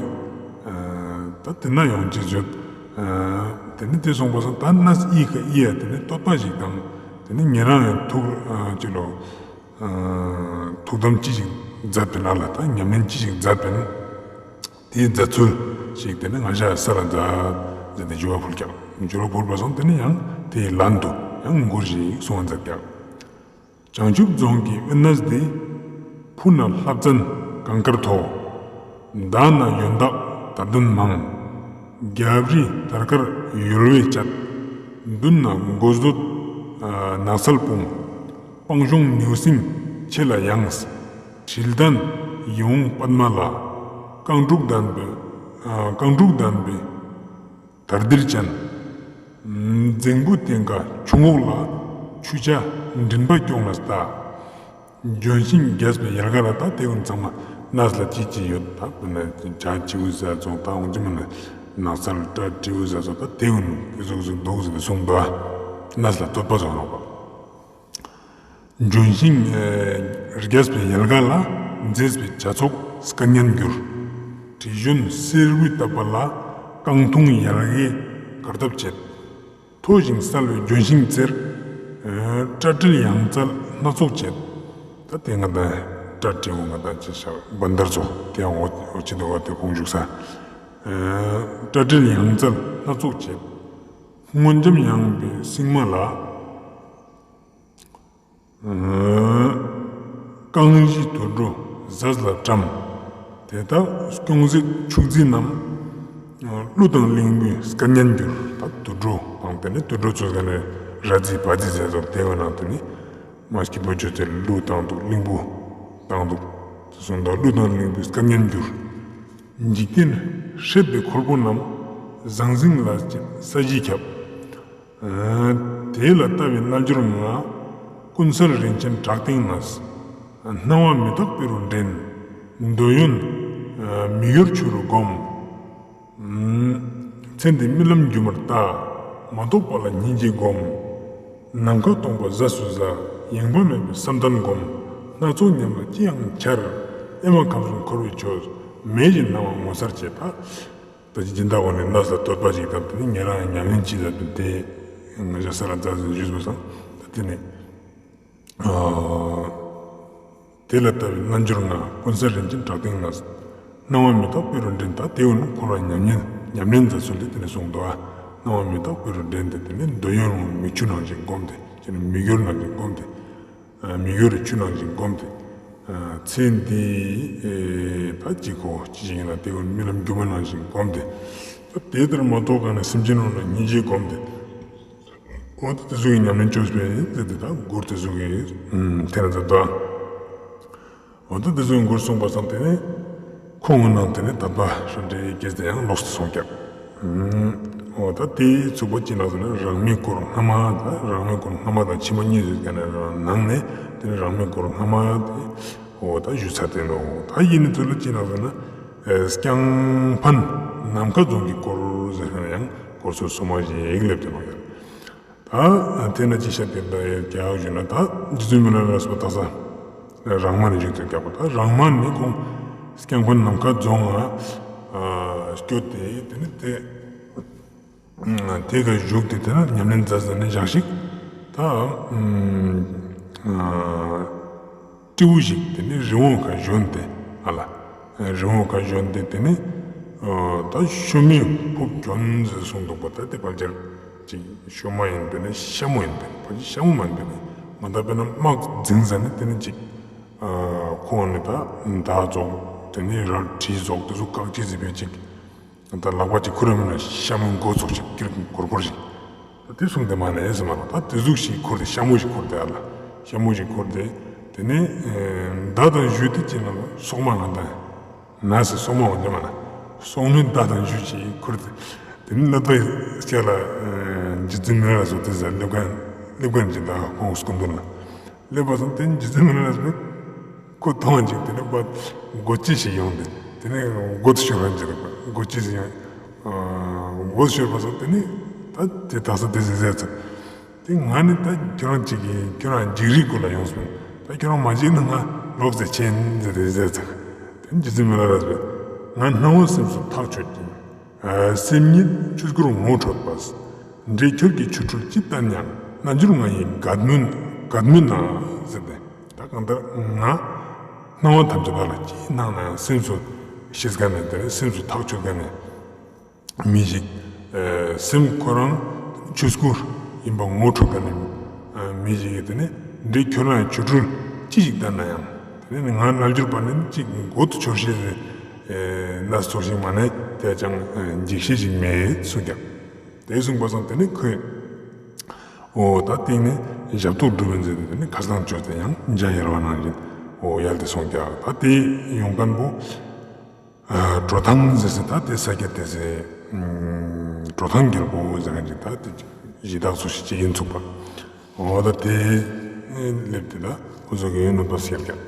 ད་དེ་ན་ཡང་ཅི་བརྗོད། དེ་ནི་དེ་གསུངས་པ་སང་ད་གནས་ཨི་ཀ་ཨི་ཡ་དེ་ནི་བསྟོད་པ་ཞིག་དང་དེ་ནི་ཉེ་རང་ཡང་ཐུགས་ཅི་ལོ། ཐུགས་དམ་ཅི་ཞིག་མཛད་པིན་ཨ་ལ་ད་ཉམས་ལེན་ཅི་ཞིག་མཛད་པིན། དེའི་མཛད་ཚུལ་ཞིག་དེ་ནི་ང་ཞ་ས་ལ་མཛད་ཟེར་ཏེ་འཇུག་པ་ཕུལ་ཀྱག་འཇུག་པ་ཕུལ་པ་སང་དེ་ནི་ཡང་དེའི་ལན་དུ་ཡང་མགུར་ཞིག་གསུང་བ་མཛད་ཀྱག་བྱང་ཆུབ་རྫོང་གི་དབེན་གནས་འདི། ཕུ་ན་ལྷ་བཙན་གངས་དཀར་མཐོ། མདའ་ན་ཡོན་བདག་དར་ལྡན་མང་། རྒྱབ་རི་དར་དཀར་ཡོལ་བས་བཅད། མདུན་ན་མགོ་བཟོད་ནགས་ཚལ་སྤུངས། སྤང་གཤོང་ནེའུ་གསིང་ཆེ་ལ་ཡངས། དྲིལ་ལྡན་ཡིད་འོང་པདྨ་ལ། རྐང་དྲུག་ལྡན་པའི་རྐང་དྲུག་ལྡན་པའི་དར་ལྡིར་ཅན། རྫིང་བུ་སྟེང་ཁ་ཆུ་ངོགས་ལ། ཆུ་བྱ་མགྲིན་པ་སྐྱོང་ལ་ལྟ། ལྗོན་ཤིང་རྒྱས་པའི་ཡལ་ག་ལ་ད་དེ་ཀུན་ཚང་མ་གནས་ལ་ཅི་ཅི་ཡོད་ད་དཔེར་ན་བྱ་བྱིའུ་ཟ་ཚོགས་ད་འོང་ཅི་མ་ན་ནགས་ཚལ་སྤྲ་སྤྲེའུ་ཟ་ཚོགས་ད་དེ་ཀུན་ཀུ་ཟུག་ཟུག་འདུག་ཟེར་ཏེ་གསུངས་པ་གནས་ལ་བསྟོད་པ་ཟེར་ནོག་པ། ལྗོན་ཤིང་རྒྱས་པའི་ཡལ་ག་ལ། མཛེས་པའི་བྱ་ཚོགས་སྐད་སྙན་འགྱུར། དྲི་བཞོན་སེར་བུས་བཏབ་པ་ལ། རྐང་འཐུང་ཡལ་གས་གར་སྟབས་བྱེད། མཐོ་ཞིང་གསལ་བའི་ལྗོན་ཤིང་རྩེར། སྤྲ་སྤྲེལ་ཡང་རྩལ་སྣ་ཚོགས་བྱེད། ད་དེ་ང་དང་སྤྲ་སྤྲེའུ་ང་དང་ཅི་ཤ་བན་དར་ཚོགས་དེ་ཡང་འོ་ཅི་འདུག་བ་དེ་ཁོང་བཞུགས་ས། སྤྲ་སྤྲེལ་ཡང་རྩལ་སྣ་ཚོགས་བྱེད། སྔོ་ལྗང་ཡངས་པའི་སྲིང་མ་ལ། རྐང་བཞི་དུད་འགྲོ་ཟས་ལ་བཀྲམ། དེ་དག་སྐྱོང་མཛད་ཕྱུགས་རྫི་རྣམས། གླུ་དང་གླིང་བུའི་སྐད་སྙན་འགྱུར། ད་དུད་འགྲོ་དང་དེ་ནི་དུད་འགྲོ་ཚོ་ག་ནི་ར་རྫི་བ་རྫི་ཟེར་ཚོ་དེ་བོ་ནང་དུ་ནི་མ་སྐྱིད་པོ་བཅོས་ཏེ་གླུ་བཏང་འདུག་གླིང་བུ་བཏང་འདུག་གསུངས་འདུག་གླུ་དང་གླིང་བུའི་སྐད་སྙན་འགྱུར། འཇིག་རྟེན་སྲེད་པའི་འཁོར་པོ་རྣམས། ཟང་ཟིང་ལ་ས་གཞི་ཁྱབ། དེ་ལ་ལྟ་བའི་རྣལ་འབྱོར་ང་། ཀུན་གསལ་རིན་ཆེན་བྲག་སྟེང་ན། སྣང་བ་མི་རྟག་དཔེ་རུ་འདྲེན། འདོད་ཡོན་མི་གཡོ་ཆོས་རུ་བསྒོམ། ཚེ་འདིའི་རྨི་ལམ་སྒྱུ་མར་ལྟ། མ་རྟོགས་པ་ལ་སྙིང་རྗེ་བསྒོམ། ནམ་མཁའ་སྟོང་པ་ཟ་སུ་ཟ། ཡེངས་པ་མེད་པའི་བསམ་གཏན་བསྒོམ། སྣ་ཚོགས་ཉམས་ལ་ཅི་ཡང་འཆར། ཨེ་མ་ཁམས་གསུམ་འཁོར་བའི་ཆོས། མེད་ཅིང་སྣང་བ་ངོ་མཚར་བྱེད་པ། ད་ཅི་སྦྱིན་བདག་འོ་ནེ་གནས་ལ་བསྟོད་པ་ཞིག་དང་དེ་ནི་ཉེ་རང་ཉམས་ལེན་ཅི་ལ་དུ་དེ་ང་ཞ་ས་ལ་མཛད་ཟེར་ཞུས་པ་སང་ད་དེ་ནི་དེ་ལ་ལྟ་བའི་རྣལ་འབྱོར་ང་། ཀུན་གསལ་རིན་ཆེན་བྲག་སྟེང་ན། སྣང་བ་མི་རྟག་དཔེ་རུ་འདྲེན། ད་དེ་འོ་ནི་འཁོར་བ་ཉམས་ལེན་ཉམས་ལེན་མཛད་ཚུལ་དེ་དེ་ནི་གསུངས་འདུག་ཨ། སྣང་བ་མི་རྟག་དཔེ་རུ་འདྲེན་ཏེ་དེ་ནི་འདོད་ཡོན་མིག་ཆུ་ནང་བཞིན་བསྒོམས་ཏེ་ཅི་ནི་མིག་ཡོར་ནང་བཞིན་བསྒོམས་ཏེ། མིག་ཡོར་ཆུ་ནང་བཞིན་བསྒོམས་ཏེ། ཚེ་འདི་ད་ཅི་ཁོ་ཅི་ཞིག་ཡིན་ན་དེ་ཀུན་རྨི་ལམ་སྒྱུ་མ་ནང་བཞིན་བསྒོམས་ཏེ། ད་དེ་ལྟར་མ་རྟོགས་ག་ནས་སེམས་ཅན་རྣམས་ལ་སྙིང་རྗེ་བསྒོམས་ཏེ། འོ་ད་དེ་ཟུག་གི་ཉམས་ལེན་བཅོས་པས་ཟེར་ཏེ་ད་མགུར་དེ་ཟུག་གི་དེ་ན་མཛད་དོ། འོ་ད་དེ་ཟུག་གི་མགུར་གསུངས་པ་སང་དེ་ནས་ཁོང་གི་ནང་དེ་ནས་དད་པ་ཧྲན་ཏེ་སྐྱེས་ཏེ་ཡང་ལོག་སྟེ་སོང་ཀྱག་འོ་ད་དེའི་ཚུགས་པ་ཅི་ནང་ཟེར་ན་རང་མི་སྐོར་སྔ་མ་ད་རང་མི་སྐོར་སྔ་མ་དང་ཕྱི་མ་གཉིས་ཡོད་ཀྱག་ནས་ནང་ནས་དེ་ནས་རང་མི་སྐོར་སྔ་མ་དེ་འོ་ད་ཞུ་ཚར་ཏེ་ནོག་འོ་ད་ཡིན་ནི་ཚུལ་ལ་ཅི་ནང་ཟེར་ན་རྐྱང་ཕན་ནམ་མཁའ་རྫོང་གི་སྐོར་ཟེར་ན་ཡང་སྐོར་ཚོ་སོ་མ་ཞིག་སླེབས་ཏེ་ནོག་ཡ། ད་དེ་ན་ཅི་ཤད་དེ་འདྲ་ཡོད་ཀྱག་ཞུ་ན་ད་རྗེ་བཙུན་མི་ལ་རས་པ་དག་ས་རང་མ་ནས་བཞུགས་ཏེ་ཀྱག་པ་ད་རང་མ་ནས་ཁོང་རྐྱང་ཕན་ནམ་མཁའ་རྫོང་ང་སྐྱོད་དེ་དེ་ནི་དེ་ དེ་ཀ་བཞུགས་ཏེ་དེ་ན་ཉམས་ལེན་མཛད་ཟ་ནེ་ཞག་ཞིག་ད་སྤྲེའུ་ཞིག་དེ་ནི་རི་བོང་ཁ་བཞོན་ཏེ་ཨ་ལ། རི་བོང་ཁ་བཞོན་ཏེ་དེ་ནི་ད་ཤོ་མོའི་ཕུབ་གྱོན་ཟེར་གསུངས་འདུག་པ། ད་དེ་ཕལ་ཆེར་ཅིག་ཤོ་མོ་ཡིན་པས་ན་ཤ་མོ་ཡིན་པས་ན་ཕལ་ཆེར་ཤ་མོ་མ་ཡིན་པས་ན་མ་ད་དཔེར་ན་དམག་འཛིང་ཟ་ནེ་དེ་ནི་ཅིག་ཁོང་ནི་ད་མདའ་རྫོགས་དེ་ནི་རལ་གྲི་རྫོགས་དེ་ཚོ་བཀག་ཅེས་ཟེར་བའི་ཅིག་ད་ལག་པ་ཅིག་ཁུར་ར་མེད་ན་ཤ་མོའི་མགོ་ཙོགས་ཤིག་ཀིར་གོར་གོར་ཞིག་ད་དེ་གསུངས་ཏེ་མ་ནེ་ཟེར་མ་ལ། ད་དེ་ཟུག་ཞིག་ཁུར་ཏེ་ཤ་མོ་ཞིག་ཁུར་ཏེ་ཨ་ལ། ཤ་མོ་ཞིག་ཁུར་ཏེ་དེ་ནས་མདའ་དང་གཞུ་དེ་ཅི་ན་ལ་སོག་མ་ང་དང་ན་སི་སོག་མ་འོང་ཅེས་མ་ན་སོག་མའི་མདའ་དང་གཞུ་ཞིག་ཁུར་ཏེ་དེ་ནས་ནད་པའི་སྐྱ་ལ་རྗེ་བཙུན་མི་ལ་སོགས་དེ་ཟ་སླེབས་མཁན་སླེབས་མཁན་ཅིག་ད་ཁོང་སྐུ་མདུན་ལ། སླེབས་པ་སང་དེ་རྗེ་བཙུན་མི་ལ་རས་པས་ཁོ་མཐོང་བ་ཅིག་དེ་ནས་པ་མགོ་ཅི་ཞིག་ཡོང་སྟེ་དེ་ནས་མགོ་དུ་ཤོར་བ་ཅིག་རེད་པ། མགོ་ཅི་ཞིག་ཡོང་མགོ་དུ་ཤོར་བ་སང་དེ་ནས་ད་དེ་དག་ས་དེ་ཟེར་ཟེར་ཚེ་དེ་ང་ནི་ད་ཁྱོད་རང་ཅིག་གིས་ཁྱོད་རང་འཇིགས་རིགས་ཀུན་ལ་ཡོང་སོང་། ད་ཁྱོད་རང་མ་འཇིགས་ན་ང་ལོག་ཟེར་ཆེན་ཟེར་དེ་ཟེར་ཚེ་དེ་རྗེ་བཙུན་མི་ལ་རས་པས་ང་སྣང་བ་སེམས་སུ་ཐག་ཆོད་ཀྱིན། སེམས་ཉིད་ཆོས་སྐུར་ངོ་འཕྲོད་པ། འདྲེ་ཁྱོད་ཀྱི་ཆོ་འཕྲུལ་ཅི་ལྟར་ཡང་། རྣལ་འབྱོར་ང་ཡི་གད་མོ་གད་མོ་ན་ཟེར་ཏེ། ད་གང་ལྟར་ང་སྣང་བ་ཐམས་ཅད་པ་ལ་ཅི་སྣང་ན་ཡང་སེམས་སུ་ཤེས་མཁན་ནི་དེ་སེམས་སུ་ཐག་ཆོད་མཁན་ནི་མི་ཞིག་སེམས་ཁོ་རང་ཆོས་སྐུ་ཡིན་པ་ངོ་འཕྲོད་མཁན་ནི་མི་ཞིག་གིས་དེ་ནི་འདྲེ་ཁྱོད་ལ་ཡང་ཆོ་འཕྲུལ་ཅི་ཞིག་ལྟར་ན་ཡང་དེ་ནི་ང་རྣལ་འབྱོར་པ་ནི་ཅིག་མགོ་དུ་ཆོར་ཤེས་ཟེར། ན་ཚོར་ཞིག་མ་ནེ་དེ་ཅང་འཇིགས་ཤེས་ཤིག་མེད་གསུངས་ཀྱང་། དེ་གསུངས་པ་སང་དེ་ནི་ཁོས་འོ་ད་སྟེང་ནས་ཞབས་ཏོག་སྒྲུབ་པའི་མཛད་དེ་དེ་ནི་ཁ་སང་བཅོས་ཏེ་ཡང་འཇའ་ཡལ་བ་ནང་བཞིན་འོ་ཡལ་ཏེ་སོང་ཀྱང་ད་དེ་ཡོང་མཁན་པོ་གྲོ་ཐང་ཟེར་ཟེར་ད་དེ་ས་སྐྱ་དེ་ཟེར་གྲོ་ཐང་རྒྱལ་པོ་ཟེར་མཁན་ཅིག་ད་དེ་གཞི་བདག་ཚོ་ཞིག་ཅིག་ཡིན་ཚུགས་པ། འོ་ད་དེ་སླེབས་ཏེ་ད་ཁོ་ཚོ་གི་ཡོན་ནོ་པ་སྐྱེར་ཀྱང་།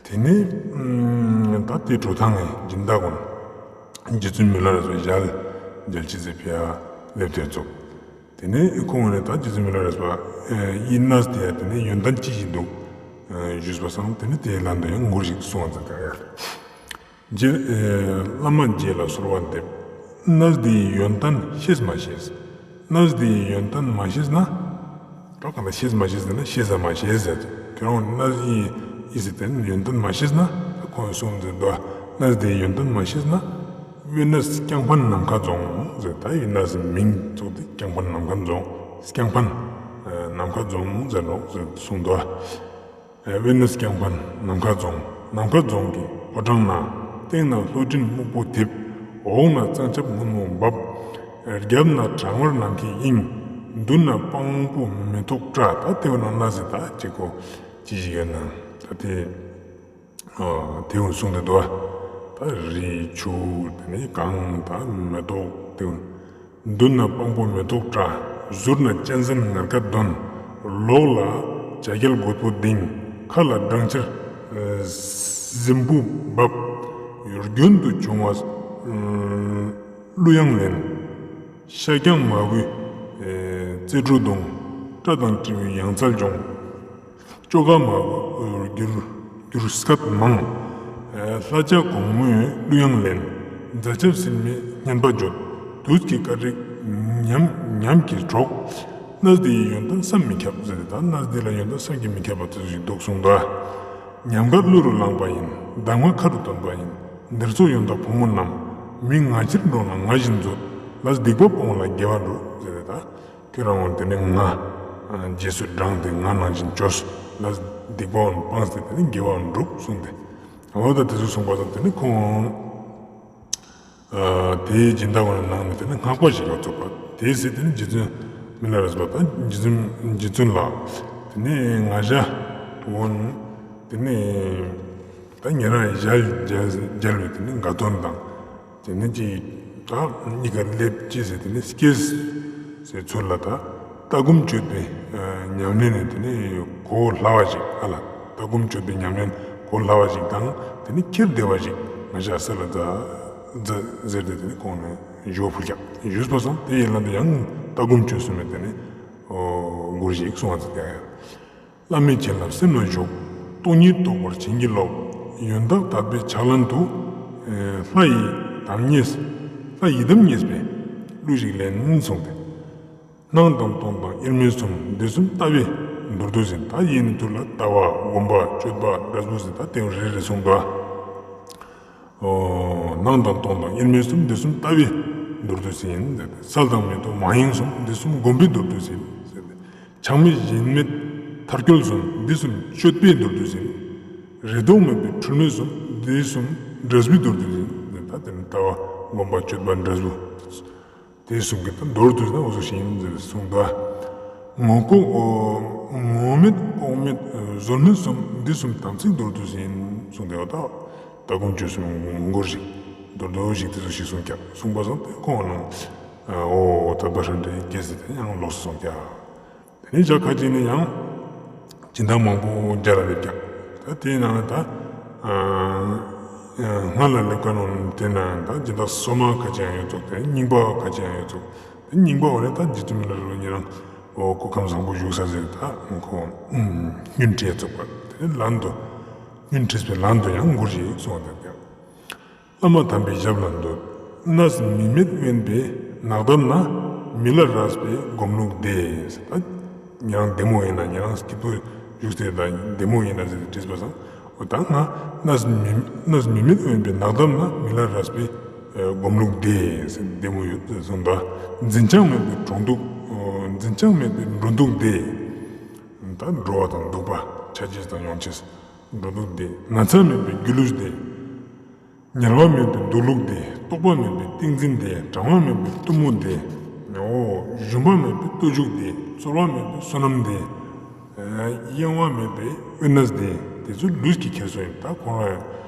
དེ་ནས་ད་དེ་གྲོ་ཐང་ངི་སྦྱིན་བདག་ཀུན་རྗེ་བཙུན་མི་ལ་རས་པ་ཞལ་མཇལ་ཅེས་ཟེར་ཕི་ཡ་སླེབས་ཏེ་ཙོགས། དེ་ནས་ཁོང་ནས་ད་རྗེ་བཙུན་མི་ལ་རས་པ་ཡི་གནས་དེ་ཡ་དེ་ནས་ཡོན་ཏན་ཅི་ཞིག་འདུག་ཞུས་པ་སང་དེ་ནས་དེའི་ལན་དུ་ཡང་མགུར་ཞིག་གསུངས་པ་མཛད་ཀྱང་ཡ། རྗེ་བླ་མ་རྗེ་ལ་གསོལ་བ་འདེབས། གནས་འདིའི་ཡོན་ཏན་ཤེས་མ་ཤེས། གནས་འདིའི་ཡོན་ཏན་མ་ཤེས་ན། ད་གང་ལྟར་ཤེས་མ་ཤེས་ཟེར་ན་ཤེས་ས་མ་ཤེས་ཟེར་ཏེ། ཁྱོད་རང་གནས་འདིའི་ཡི་ཟེར་ཏེ་ཡོན་ཏན་མ་ཤེས་ན་ཁོང་གསུངས་ཟེར་འདུག་ག་གནས་འདིའི་ཡོན་ཏན་མ་ཤེས་ན། དབེན་གནས་རྐྱང་ཕན་ནམ་མཁའ་རྫོང་ཟེར་ད་ཡི་གནས་མིང་བཙུགས་ཏེ་རྐྱང་ཕན་ནམ་མཁའ་རྫོང་། རྐྱང་ཕན་ནམ་མཁའ་རྫོང་ཟེར་ནོག་ཟེར་གསུངས་འདུག་ག་དབེན་གནས་རྐྱང་ཕན་ནམ་མཁའ་རྫོང་། ནམ་མཁའ་རྫོང་གི་ཕོ་བྲང་ན། སྟེང་ན་ལྷོ་སྤྲིན་སྨུག་པོ་འཐིབས། འོག་ན་གཙང་ཆབ་སྔོན་མོ་འབབ། རྒྱབ་ན་གྲང་ངར་ནམ་མཁའི་དབྱིངས། མདུན་ན་སྤང་པོ་མེ་ཏོག་བཀྲ། ད་དེ་བོ་ན་གནས་ཟེར་ད་ཅིག་གོ་ཅི་ཞིག་ཡོད་ན་ད་དེ་དེ་བོ་གསུངས་ཏེ་འདུག་ག་ད་རི་ཆུ་དེ་ནས་གངས་ད་མེ་ཏོག་དེ་བོ། མདུན་ན་སྤང་པོ་མེ་ཏོག་བཀྲ། ཟུར་ན་གཅན་གཟན་ངར་སྐད་འདོན། ལོགས་ལ་བྱ་རྒྱལ་རྒོད་པོ་ལྡིང་། ཁ་ལ་སྦྲང་ཆར་གཟིམ་བུ་འབབ། རྒྱུན་དུ་བྱུང་བ་གླུ་དབྱངས་ལེན། ཤ་རྐྱང་མ་བུའི་རྩེ་འགྲོ་གདུང་། སྐྲ་དང་དྲི་བའི་ཡང་རྩལ་སྦྱོང་། ཅོ་ག་མ་བུ་འགྱུར་འགྱུར་སྐད་མང་། ལྷ་བྱ་གོང་མོའི་གླུ་དབྱངས་ལེན། རྫ་ཆབ་སིལ་མའི་སྙན་པ་བརྗོད། དུས་ཀྱི་སྐད་རིགས་ཉམས་ཉམས་ཀྱིས་སྒྲོག་གནས་འདིའི་ཡོན་ཏན་བསམ་མི་ཁྱབ་ཟེར་ཏེ་ད་གནས་འདི་ལ་ཡོན་ཏན་བསམ་གྱིས་མི་ཁྱབ་པ་དེ་ཚོ་ཞིག་འདུག་གསུངས་འདུག་ཉམས་དགའ་གླུ་རུ་བླངས་པ་ཡིན། གདམས་ངག་ཁ་རུ་བཏོན་པ་ཡིན། འདིར་འཚོ་ཡོན་བདག་ཕོ་མོ་རྣམས། མི་ང་ཕྱིར་འགྲོ་ན་ང་བཞིན་མཛོད། ལས་སྡིག་པ་སྤོང་ལ་དགེ་བ་འགྲུབ་ཟེར་ཏེ་ད། ཁྱོད་རང་ངོ་དེ་ནི་ང་རྗེས་སུ་འབྲངས་ཏེ་ང་ནང་བཞིན་བཅོས། ལས་སྡིག་པ་འོན་སྤངས་ཏེ་དེ་ནི་དགེ་བ་འོན་འགྲུབ་གསུངས་ཏེ། འོ་ད་དེ་ཚོ་གསུངས་པ་དང་དེ་ནི་ཁོང་དེའི་སྦྱིན་བདག་ཀུན་ནང་ནས་དེ་ནི་སྔགས་པ་ཞིག་ལ་ཚོགས་པ་དེའི་ཚེ་དེ་ནི་རྗེ་བཙུན་མི་ལ་རས་པ་དང་རྗེ་བཙུན་རྗེ་བཙུན་ལ་དེ་ནི་ང་ཞ་འོན་དེ་ནི་ད་ཉེ་རང་ཞལ་མཇལ་བའི་དེ་ནི་དགའ་སྟོན་དང་། དེ་ནས་ཅི་ད་གཉིས་ཀ་སླེབས་ཅི་ཟེར་དེ་ནས་སྐྱེས་ཟེར་ཚུལ་ལ་ད་ལྟ་སྒོམ་སྤྱོད་པའི་ཉམས་ལེན་ནི་དེ་ནས་གོ་སླ་བ་ཞིག་ཨ་ལ་ལྟ་སྒོམ་སྤྱོད་པའི་ཉམས་ལེན་གོ་སླ་བ་ཞིག་དང་དེ་ནས་ཁྱེར་བདེ་བ་ཞིག་ང་ཞ་ས་ལ་ཛ་ཛ་ཟེར་ཏེ་དེ་ནས་ཁོང་ནས་ཞུ་བ་ཕུལ་ཀྱག་ཞུས་པ་སང་དེ་ཡི་ལན་དུ་ཡང་ལྟ་སྒོམ་སྤྱོད་གསུམ་མེད་དེ་ནས་མགུར་ཞིག་གསུང་བ་ཙམ་ཀྱང་ཡང་། བླ་མའི་བྱིན་རླབས་སེམས་ལ་ཞུགས། སྟོང་ཉིད་རྟོགས་པར་བྱིན་གྱིས་རློབས། ཡོན་བདག་དད་པའི་ཕྱག་ལེན་དུ། ལྷ་ཡི་དམ་ཉེས། ལྷ་ཡི་དམ་ཉེས་པའི། གླུ་ཞིག་ལེན་གསུངས་ཏེ། སྣང་དང་སྟོང་དང་དབྱེར་མེད་གསུམ། འདི་གསུམ་ལྟ་བས་མདོར་བསྡུས་ཡིན། ད་ཡིན་ནི་ཐུར་ལ་ལྟ་བ་སྒོམ་པ་སྤྱོད་པ་འབྲས་བུ་ཟེར་ད་དེ་རེ་རེ་གསུངས་འདུག། ཨོ། སྣང་དང་སྟོང་དང་དབྱེར་མེད་གསུམ། འདི་གསུམ་ལྟ་བས་མདོར་བསྡུས་ཡིན། གསལ་དང་མེད་དང་མ་ཡེངས་གསུམ། འདི་གསུམ་སྒོམ་པས་མདོར་བསྡུས་ཡིན། ཆགས་མེད་ཞེན་མེད་མཐར་འཁྱོལ་གསུམ། འདི་གསུམ་སྤྱོད་པས་མདོར་བསྡུས་ཡིན། རེ་དོགས་མེད་པའི་འཁྲུལ་མེད་གསུམ། འདི་གསུམ་འབྲས་བུས་མདོར་བསྡུས་ཡིན། ད་དེ་ནི་ལྟ་བ་སྒོམ་པ་སྤྱོད་པ་འབྲས་བུ། དེ་གསུམ་གྱི་མདོར་བསྡུས་ན་འོ་ཟུག་ཞིག་ཡིན་ཟེར་གསུངས་འདུག། ངོ་ལྐོག་ངོ་མེད་ལྐོག་མེད་བཟོད་མེད་གསུམ། འདི་གསུམ་དམ་ཚིག་མདོར་བསྡུས་ཡིན་གསུངས་ཏེ། འོ་ད་ལྟ་སྒོམ་སྤྱོད་གསུམ་མགུར་ཞིག་མདོར་བསྡུས་ཤིག་དེ་ཟུག་ཞིག་གསུངས་ཀྱག། གསུངས་པ་སང་དེ་ཁོང་ནང་འོ་ད་པ་ཧྲན་ཏེ་རྒྱས་ཏེ་ཡང་ལོགས་སུ་གསུངས་ཀྱག། དེ་ནས་ཞག་ཁ་ཅིག་ནས་ཡང་སྦྱིན་བདག་མང་པོ་མཇལ་ལ་སླེབས་ཀྱག། ད་དེའི་ནང་ད་སྔ་ལ་སླེབས་ཀ་ནང་དེ་ན་ད་སྦྱིན་བདག་སོ་མ་ཁ་ཅིག་ཡང་ཡོད་ཙོག། དེ་རྙིང་པ་ཁ་ཅིག་ཡང་ཡོད་ཙོག། དེ་རྙིང་པ་འོ་ནས་ད་རྗེ་བཙུན་མི་ལ་རས་པ་ཉེ་རང་འོ་སྐུ་ཁམས་བཟང་པོ་བཞུགས་ས་ཟེར་ད་ཁོ་སྙུན་ཁྲིད་ཙོག་པ། དེ་ལན་དུ་སྙུན་ཁྲིད་པའི་ལན་དུ་ཡང་མགུར་ཞིག་གསུངས་འདུག་ཀྱག། བླ་མ་དམ་པའི་ཞབས་ལ་འདུད། གནས་མི་མེད་དབེན་པའི་ནགས་འདབས་ན། མི་ལ་རས་པའི་སྒོམ་ལུགས་འདི། ད་ཉེ་རང་བདེ་མོ་ཡིན་ན་ཉེ་རང་སྐྱིད་པོ་བཞུགས་ཏེ་ད་བདེ་མོ་ཡིན་ན་ཟེར་ཏེ་དྲིས་པ་སང་འོ་ད་ང་གནས་མི་གནས་མི་མེད་དབེན་པའི་ནགས་འདབས་ན་མི་ལ་རས་པའི་སྒོམ་ལུགས་འདི་ཟེར་བདེ་མོ་ཡོད་ཟེར་གསུངས་འདུག། འཛིན་བྱང་མེད་པའི་འགྲོ་འདུག། འཛིན་བྱང་མེད་པའི་འགྲོ་འདུག་འདི། ད་འགྲོ་བ་དང་འདུག་པ་ཆ་ཅེས་དང་ཡོང་ཅེས་འགྲོ་འདུག་འདི། ན་ཚ་མེད་པའི་སྒྱིད་ལུགས་འདི། ཉལ་བ་མེད་པའི་འདུག་ལུགས་འདི། རྟོག་པ་མེད་པའི་ཏིང་འཛིན་འདི། གྲང་བ་མེད་པའི་གཏུམ་མོ་འདི། འོ། ཞུམ་པ་མེད་པའི་སྟོབས་ཤུགས་འདི། ཚོར་བ་མེད་པའི་བསོད་ནམས་འདི། གཡེང་བ་མེད་པའི་དབེན་གནས་འདི། དེ་ཚོ་ལུས་ཀྱི་ཁྱེར་སོ་ཡིན། ད་ཁོང་རང་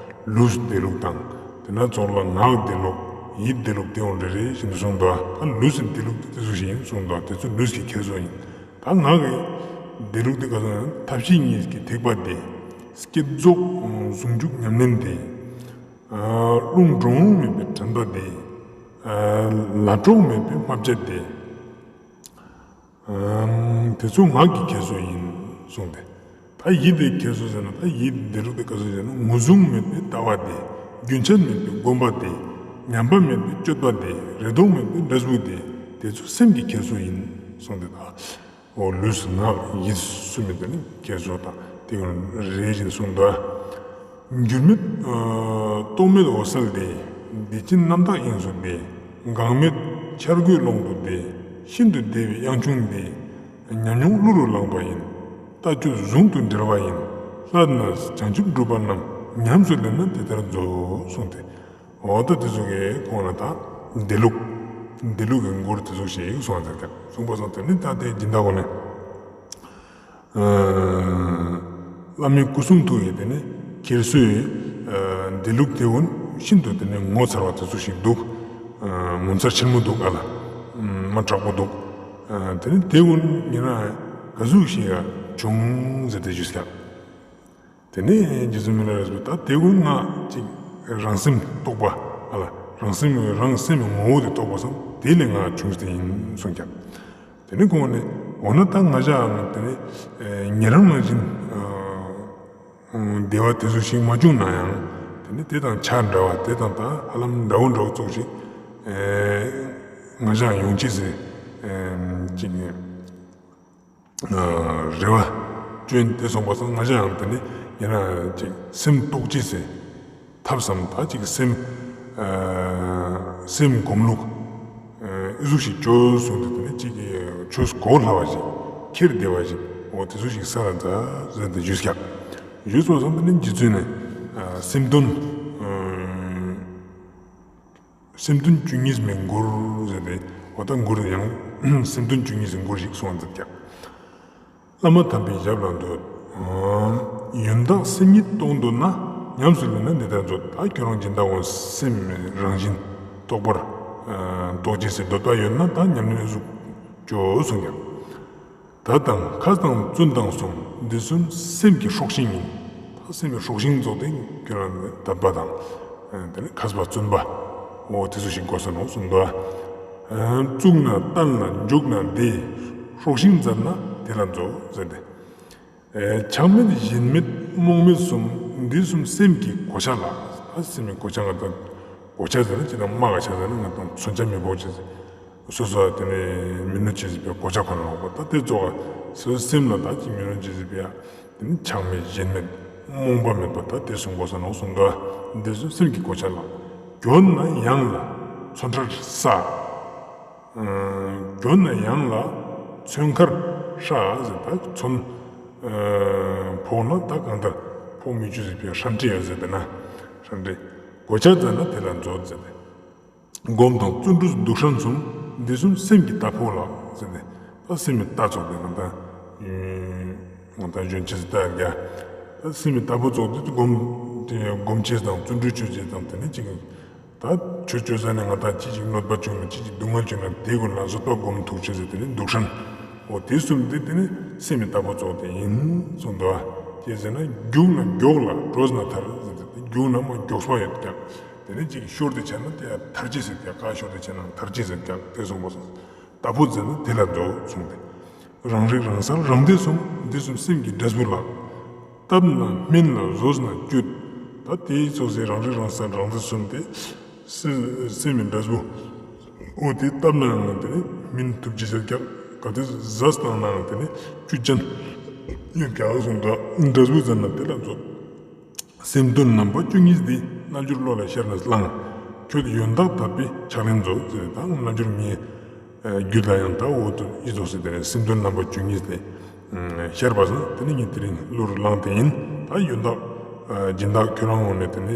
ལུས་བདེ་ལུགས་དང་དེ་ན་ཚོགས་ལ་ངག་བདེ་ལུགས་ཡིད་བདེ་ལུགས་དེ་འོང་རེ་རེ་བཞིན་དུ་གསུངས་འདུག། ད་ལུས་བདེ་ལུགས་དེ་ཚོ་ཞིག་ཡིན་གསུངས་འདུག། དེ་ཚོ་ལུས་ཀྱི་ཁྱེར་སོ་ཡིན། ད་ངག་གི་བདེ་ལུགས་དེ་ག་ཚོད་ཡིན། ཐབས་ཤེས་གཉིས་ཀྱི་ཐེག་པ་འདི། བསྐྱེད་རྫོགས་ཟུང་འཇུག་ཉམས་ལེན་འདི། རླུང་འགྲོ་འོང་མེད་པའི་དྲན་པ་འདི། ལ་གྲོགས་མེད་པའི་རྨ་བྱ་འདི། དེ་ཚོ་ངག་གི་ཁྱེར་སོ་ཡིན་གསུངས་ཏེ། ད་ཡིད་དེ་ཁྱེར་སོ་ཟེར་ན་ད་ཡིད་བདེ་ལུགས་དེ་ག་ཚོད་ཟེར་ན་ངོས་བཟུང་མེད་པའི་ལྟ་བ་འདི། རྒྱུན་ཆད་མེད་པའི་སྒོམ་པ་འདི། ཉམས་པ་མེད་པའི་སྤྱོད་པ་འདི། རེ་དོགས་མེད་པའི་འབྲས་བུ་འདི། དེ་ཚོ་སེམས་ཀྱི་ཁྱེར་སོ་ཡིན་གསུངས་ཏེ། ད་འོ་ལུས་ངག་ཡིད་གསུམ་མི་དེ་ནི་ཁྱེར་སོ་དང་དེ་ཡང་རེ་བཞིན་གསུངས་འདུག། འགྱུར་མེད་རྟོག་མེད་འོད་གསལ་འདི། བདེ་ཆེན་རྣམ་དག་དབྱིངས་སུ་བདེ། འགག་མེད་འཆར་སྒོའི་ཀློང་དུ་བདེ། ཤིན་ཏུ་བདེ་བའི་དབྱངས་ཆུང་འདི། ཉམས་མྱོང་གླུ་རུ་བླངས་པ་ཡིན། ལྟ་སྤྱོད་ཟུང་དུ་འབྲེལ་བ་ཡིན། ལྷ་ནི་བྱང་ཆུབ་སྒྲུབ་པ་རྣམས། ཉམས་སུ་ལེན་ན་དེ་ལྟར་མཛོད་གསུངས་ཏེ། འོ་ད་དེ་ཚོ་གི་ཁོང་ལ་ད་བདེ་ལུགས་བདེ་ལུགས་ཀྱི་མགུར་དེ་ཚོ་ཞིག་གསུངས་ཏེ་གསུངས་པ་སང་དེ་ནི་ད་དེ་སྦྱིན་བདག་གོ་ནས། བླ་མའི་སྐུ་གསུང་ཐུགས་ཡི་དེ་ནི་ཁྱེར་སོའི་བདེ་ལུགས་དེ་ཀུན་ཤིན་ཏུ་དེ་ནི་ངོ་མཚར་བ་དེ་ཚོ་ཞིག་འདུག། ངོ་མཚར་ཆེན་མོ་འདུག་ཨ་ལ། མ་དྲག་པོ་འདུག། དེ་ནི་དེ་ཀུན་ཉེ་རང་ག་ཟུག་ཞིག་བྱུང་ཟེར་ཏེ་ཞུས་ཀྱག། དེ་ནས་རྗེ་བཙུན་མི་ལ་རས་པས་ད་དེ་ཀུན་ང་ཅིག་རང་སེམས་རྟོགས་པ་ཨ་ལ་རང་སེམས་རང་སེམས་ངོ་བོ་དེ་རྟོགས་པ་སང་དེ་ལས་ང་བྱུང་སྟེ་ཡིན་གསུངས་ཀྱག། དེ་ནས་ཁོང་ནས་འོ་ན་ད་ང་ཞའང་དེ་ནས་ཉེ་རང་ནང་བཞིན་བདེ་བ་དེ་ཚོ་ཞིག་མ་བྱུང་ན་ཡང་དེ་ནས་དེ་དང་ཆ་འདྲ་བ་དེ་དང་ད་ཧ་ལམ་འདྲ་བོ་འདྲ་བོ་ཙོགས་ཤིག་ང་ཞའང་ཡོང་ཅེས་ཟེར་ཅིག་རེ་བ་བཅོལ་ཏེ་སོང་པ་སང་ང་ཞའང་དེ་ནས་ཉེ་རང་ཅིག་སེམས་རྟོགས་ཅེས་ཟེར་ཐབས་སམ་ད་ཅིག་སེམས་སེམས་སྒོམ་ལུགས་ཨི་ཟུག་ཞིག་བཅོལ་གསུངས་ཏེ་དེ་ནས་ཅིག་ཆོས་གོ་སླ་བ་ཞིག་ཁྱེར་བདེ་བ་ཞིག་འོ་དེ་ཟུག་ཞིག་ས་ལ་མཛད་ཟེར་ཏེ་ཞུས་ཀྱག། ཞུས་པ་སང་དེ་ནས་རྗེ་བཙུན་ནས་སེམས་དོན་སེམས་དོན་བཅུ་གཉིས་མའི་མགུར་ཟེར་ཏེ་འོ་ད་མགུར་ཡང་སེམས་དོན་བཅུ་གཉིས་མའི་མགུར་ཞིག་གསུངས་མཛད་ཀྱག། བླ་མ་དམ་པའི་ཞབས་ལ་འདུད། ཡོན་བདག་སེམས་ཉིད་རྟོགས་འདོད་ན། ཉམས་སུ་ལེན་ན་འདི་ལྟར་མཛོད། ད་ཁྱོད་རང་སྦྱིན་བདག་འོ་སེམས་རང་བཞིན་རྟོགས་པར་རྟོགས་ཅེས་སི་འདོད་པ་ཡོད་ན་ད་ཉམས་ལེན་ཨི་ཟུག་བཅོ་གསུངས་ཀྱག། དད་དང་མཁས་དང་བརྩོན་དང་གསུམ། འདི་གསུམ་སེམས་ཀྱི་སྲོག་ཤིང་ཡིན། ད་སེམས་ཀྱི་སྲོག་ཤིང་ཚོགས་ཏེ་ཁྱོད་རང་དད་པ་དང་དེ་ནས་མཁས་པ་བརྩོན་པ་འོ་དེ་ཚོ་ཞིག་དགོས་ས་ནོག་གསུངས་འདུག། བཙུགས་ན་བརྟན་ལ་འཇུག་ན་བདེ། སྲོག་ཤིང་མཛད་ན་དེ་ལ་མཛོད་ཟེར་ཏེ། ཆགས་མེད་ཞེན་མེད་རྨོངས་མེད་གསུམ། འདི་གསུམ་སེམས་ཀྱི་གོ་ཆ་ལགས། ད་སེམས་ཀྱི་གོ་ཆ་ང་དང་གོ་ཆ་ཟེར་ན་ཅི་དང་རྨ་ག་ཆ་ཟེར་ན་ང་དང་མཚོན་ཆ་མི་འབོག་ཆ་ཟེར། སོ་སོ་ཏེ་ནེ་མི་ནུས་ཅེས་སི་ཕིའ་གོ་ཆ་ཁོ་ན་ནོག་པ། ད་ཏེ་ཙོགས་སོ་སོའི་སེམས་ལ་ད་ཅིག་མི་ནུས་ཅེས་སི་ཕིའ་ཏེ་ནེ་ཆགས་མེད་ཞེན་མེད་རྨོངས་པ་མེད་པ་ད་ཏེ་གསུངས་གོས་ས་ནོག་གསུངས་འདུག། འདི་ཚོ་སེམས་ཀྱི་གོ་ཆ་ལ། གྱོན་ན་ཡང་ལ་མཚོན་ཁྲར་ས། གྱོན་ན་ཡང་ལ་མཚོན་ཁར་ཧྲ་ཟེར་ད་མཚོན་ཕོག་ན་ད་གང་ལྟར་ཕོག་མི་ཅུག་ཟེར་བའི་ཧྲན་ཏེ་ཡོད་ཟེར་ཏེ་ན་ཧྲན་ཏེ་གོ་ཆ་མཛད་ན་དེ་ལ་མཛོད་ཟེར་ཏེ། སྒོམ་དང་བརྩོན་འགྲུས་སྡུག་ཧྲན་གསུམ། འདི་གསུམ་སེམས་ཀྱི་རྟ་ཕོ་ལགས་ཟེར་ཏེ། ད་སེམས་མི་རྟ་ཙོགས་ཏེ་ང་ད་ང་ད་གྱོན་ཅེས་སི་རྟ་ཡར་རྒྱ། ད་སེམས་མི་རྟ་ཕོ་ཙོགས་ཏེ་སྒོམ་སྒོམ་ཅེས་དང་བརྩོན་འགྲུས་ཅོ་ཅེས་དང་ཏེ་ནེ་ཅིག་ད་ཆོས་ཅོ་ས་ནེ་ང་ད་ཅི་ཅིག་གནོད་པ་བྱུང་ན་ཅི་ཅིག་སྡུག་བསྔལ་བྱུང་ན་ཏེ་གུན་ལ་བཟོད་པ་སྒོམ་ཐུག་ཅེས་ཟེར་ཏེ་ནི་སྡུག་ཧྲན། འོ་ཏེ་གསུམ་ཏེ་ཏེ་ནི་སེམས་མི་རྟ་ཕོ་ཙོགས་ཏེ་ཨིན་གསུངས་འདུག། ཅི་ཟེར་ན་རྒྱུག་ན་མགྱོགས་ལ་འགྲོས་ན་ཐར་ཟེར་ཏེ་རྒྱུག་ན་མ་མགྱོགས་པ་ཡོད་ཀྱག། ཏེ་ནེ་ཅིག་ཤོར་ཏེ་ཆ་ན་ཏེ་ཡང་ཐར་ཅེས་ཟེར་ཀྱག། ཁ་ཤོར་ཏེ་ཆ་ན་ཐར་ཅེས་ཟེར་ཀྱག་ཏེ་གསུངས་པ་སོང་། རྟ་ཕོ་ཟེར་ན་ཏེ་ལ་འདུག་གསུངས་ཏེ། རང་རིག་རང་གསལ་རང་བདེ་གསུམ། འདི་གསུམ་སེམས་ཀྱི་འབྲས་བུ་ལགས། བཏབ་ན་སྨིན་ལ་བཟོས་ན་སྐྱུར། ད་ཏེའི་ཚོགས་སི་རང་རིག་རང་གསལ་རང་བདེ་གསུམ་ཏེ་སེ་སེམས་ཀྱི་འབྲས་བུ། འོ་ཏེ་བཏབ་ནའང་ཏེ་ནེ་སྨིན་ཐུབ་ཅེས་ཟེར་ཀྱག། གལ་ཏེ་ཟས་བཏང་ནའང་ཏེ་ནེ་བཅུད་ཅན་ཡོད་ཀྱག་གསུངས་ཀྱག། འབྲས་བུ་ཟེར་ན་ཏེ་ལ་མཛོད། སེམས་དོན་རྣམ་པ་བཅུ་གཉིས་འདི། རྣལ་འབྱོར་བློ་ལ་ཤར་ནས་བླང་། ཁྱོད་ཡོན་བདག་དད་པས་ཕྱག་ལེན་མཛོད་ཟེར་ཏེ་ད་རྣལ་འབྱོར་མིའི་རྒྱུད་ལ་ཡང་ད་འོ་ཏེ་ཨི་ཙོགས་སེ་ཏེ་ནེ་སེམས་དོན་རྣམ་པ་བཅུ་གཉིས་ཏེ་ཤར་བ་སང་ཏེ་ནེ་ངས་དེ་རིང་བློ་རུ་བླངས་ཏེ་ཨིན། ད་ཡོན་བདག་སྦྱིན་བདག་ཁྱོད་རང་འོང་ནས་ཏེ་ནེ་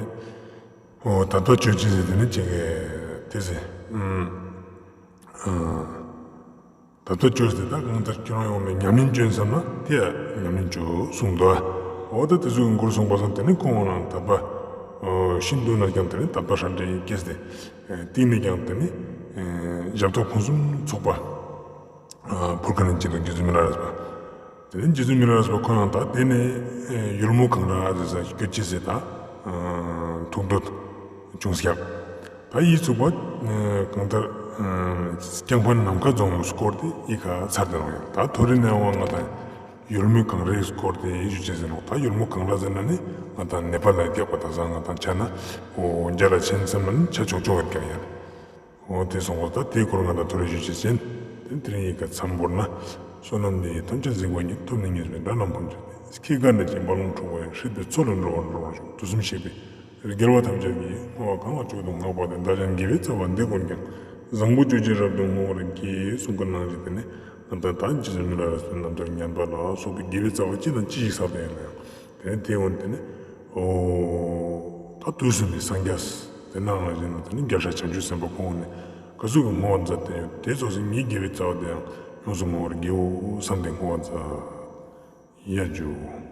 འོ་ད་ལྟ་ཆོས་ཅི་ཟེར་ཏེ་ནེ་ཅིག་ཏེ་ཟེར། ད་ལྟ་ཆོས་དེ་དག་གང་ལྟར་ཁྱོད་རང་ཡོང་ནས་ཉམས་ལེན་བྱོན་བསམ་ན་དེ་ཡང་ཉམས་ལེན་བྱོས་གསུངས་འདུག། འོ་ད་དེ་ཚོའི་མགུར་གསུངས་པ་སང་དེ་ནི་ཁོང་རང་དད་པ་ཤིན་ཏུ་ན་ཀྱང་དེ་ནི་དད་པ་ཧྲན་ཏེ་སྐྱེས་ཏེ་དེ་ནི་ཀྱང་དེ་ནི་ཞབས་ཏོག་ཕུན་སུམ་ཚོགས་པ་ཕུལ་མཁན་ནི་རྗེ་བཙུན་མི་ལ་རས་པ། དེ་ནི་རྗེ་བཙུན་མི་ལ་རས་པ་ཁོང་རང་ད་དེ་ནི་ཡུལ་མུ་གངས་ར་ཟེར་ས་སྐྱོད་ཅེས་ཟེར་ད་ཐུགས་འདོད་བྱུང་སྐྱབས། ད་ཡིད་ཚུགས་པ་གང་ལྟར་རྐྱང་ཕན་ནམ་མཁའ་རྫོང་ངུ་སྐོར་དེ་ཡི་ཁ་ཚར་ཏེ་ནོག་ཡང་ད་ཐོ་རེ་ནས་འོང་ང་དང་ཡུལ་མུ་གངས་རའི་སྐོར་དེ་ཡིད་ཆུ་ཆེ་ཟེར་ནོག། ད་ཡུལ་མུ་གངས་ར་ཟེར་ན་ནི་ང་དང་ནེ་པ་ལ་རྒྱག་པ་དང་ས་ང་དང་ཆ་ན་འོ་རྒྱ་ལ་ཆེན་ཙམ་ན་ནི་ཆ་ཆོག་ཆོག་ཡོད་ཀྱང་ཡང་འོ་དེ་སོང་བ་ད་དེའི་སྐོར་ང་དང་ཐོ་རེ་ཞུ་ཆེ་ཆེན་དེ་དེ་རིང་ཡི་ཁ་མཚམས་བོར་ན་བསོད་ནམས་འདི་ཡིས་ཐམས་ཅད་གཟིགས་པ་ཉིད། ཐོབ་ནས་ཉེས་པའི་དགྲ་རྣམས་ཕམ་བྱས་ཏེ། སྐྱེ་རྒ་ན་འཆིའི་རྦ་ཀློང་འཁྲུགས་པ་ཡི། སྲིད་པའི་མཚོ་ལས་འགྲོ་བ་སྒྲོལ་བར་ཤོག། དུས་གསུམ་གཤེགས་པའི་རྒྱལ་བ་ཐམས་ཅད་ཀྱིས། བསྔོ་བ་གང་ལ་མཆོག་ཏུ་བསྔགས་པ་དེས། བདག་ཀྱང་དགེ་བའི་རྩ་བ་འདི་ཀུན་ཀྱང་། བཟང་པོ་སྤྱོད་ཕྱིར་རབ་ཏུ་བསྔོ་བར་བགྱི། གསུངས་པ་ནང་བཞིན་དེ་ནི་ང་དང་ད་རྗེ་བཙུན་མི་ལ་རས་པའི་རྣམ་ཐར་ཉན་པ་ལ་སོགས་པའི་དགེ་བའི་རྩ་བ་ཅི་དང་ཅི་ཞིག་བསགས་ཏེ་ཡོད་ན་ཡང་དེ་ནི་དེ་འོན་དེ་ནི་འོ་ད་དུས་གསུམ་པའི་སངས་རྒྱས་དེ་ནང་བཞིན་དེ་ནི་རྒྱལ་སྲས་བྱང་ཆུབ་སེམས་དཔའ་ཁོང་ནི་ག་ཟུག་གི་བསྔོ་བ་མཛད་དེ་ཡོད་དེ་ཙོགས་སེ་ངའི་དགེ་བའི་རྩ་བ་དེ་ཡང་ཡོངས་སུ་བསྔོ་བར་བགྱིའོ་བསམ་སྟེ་བསྔོ་བ་མཛད། ཡ་ཇུ།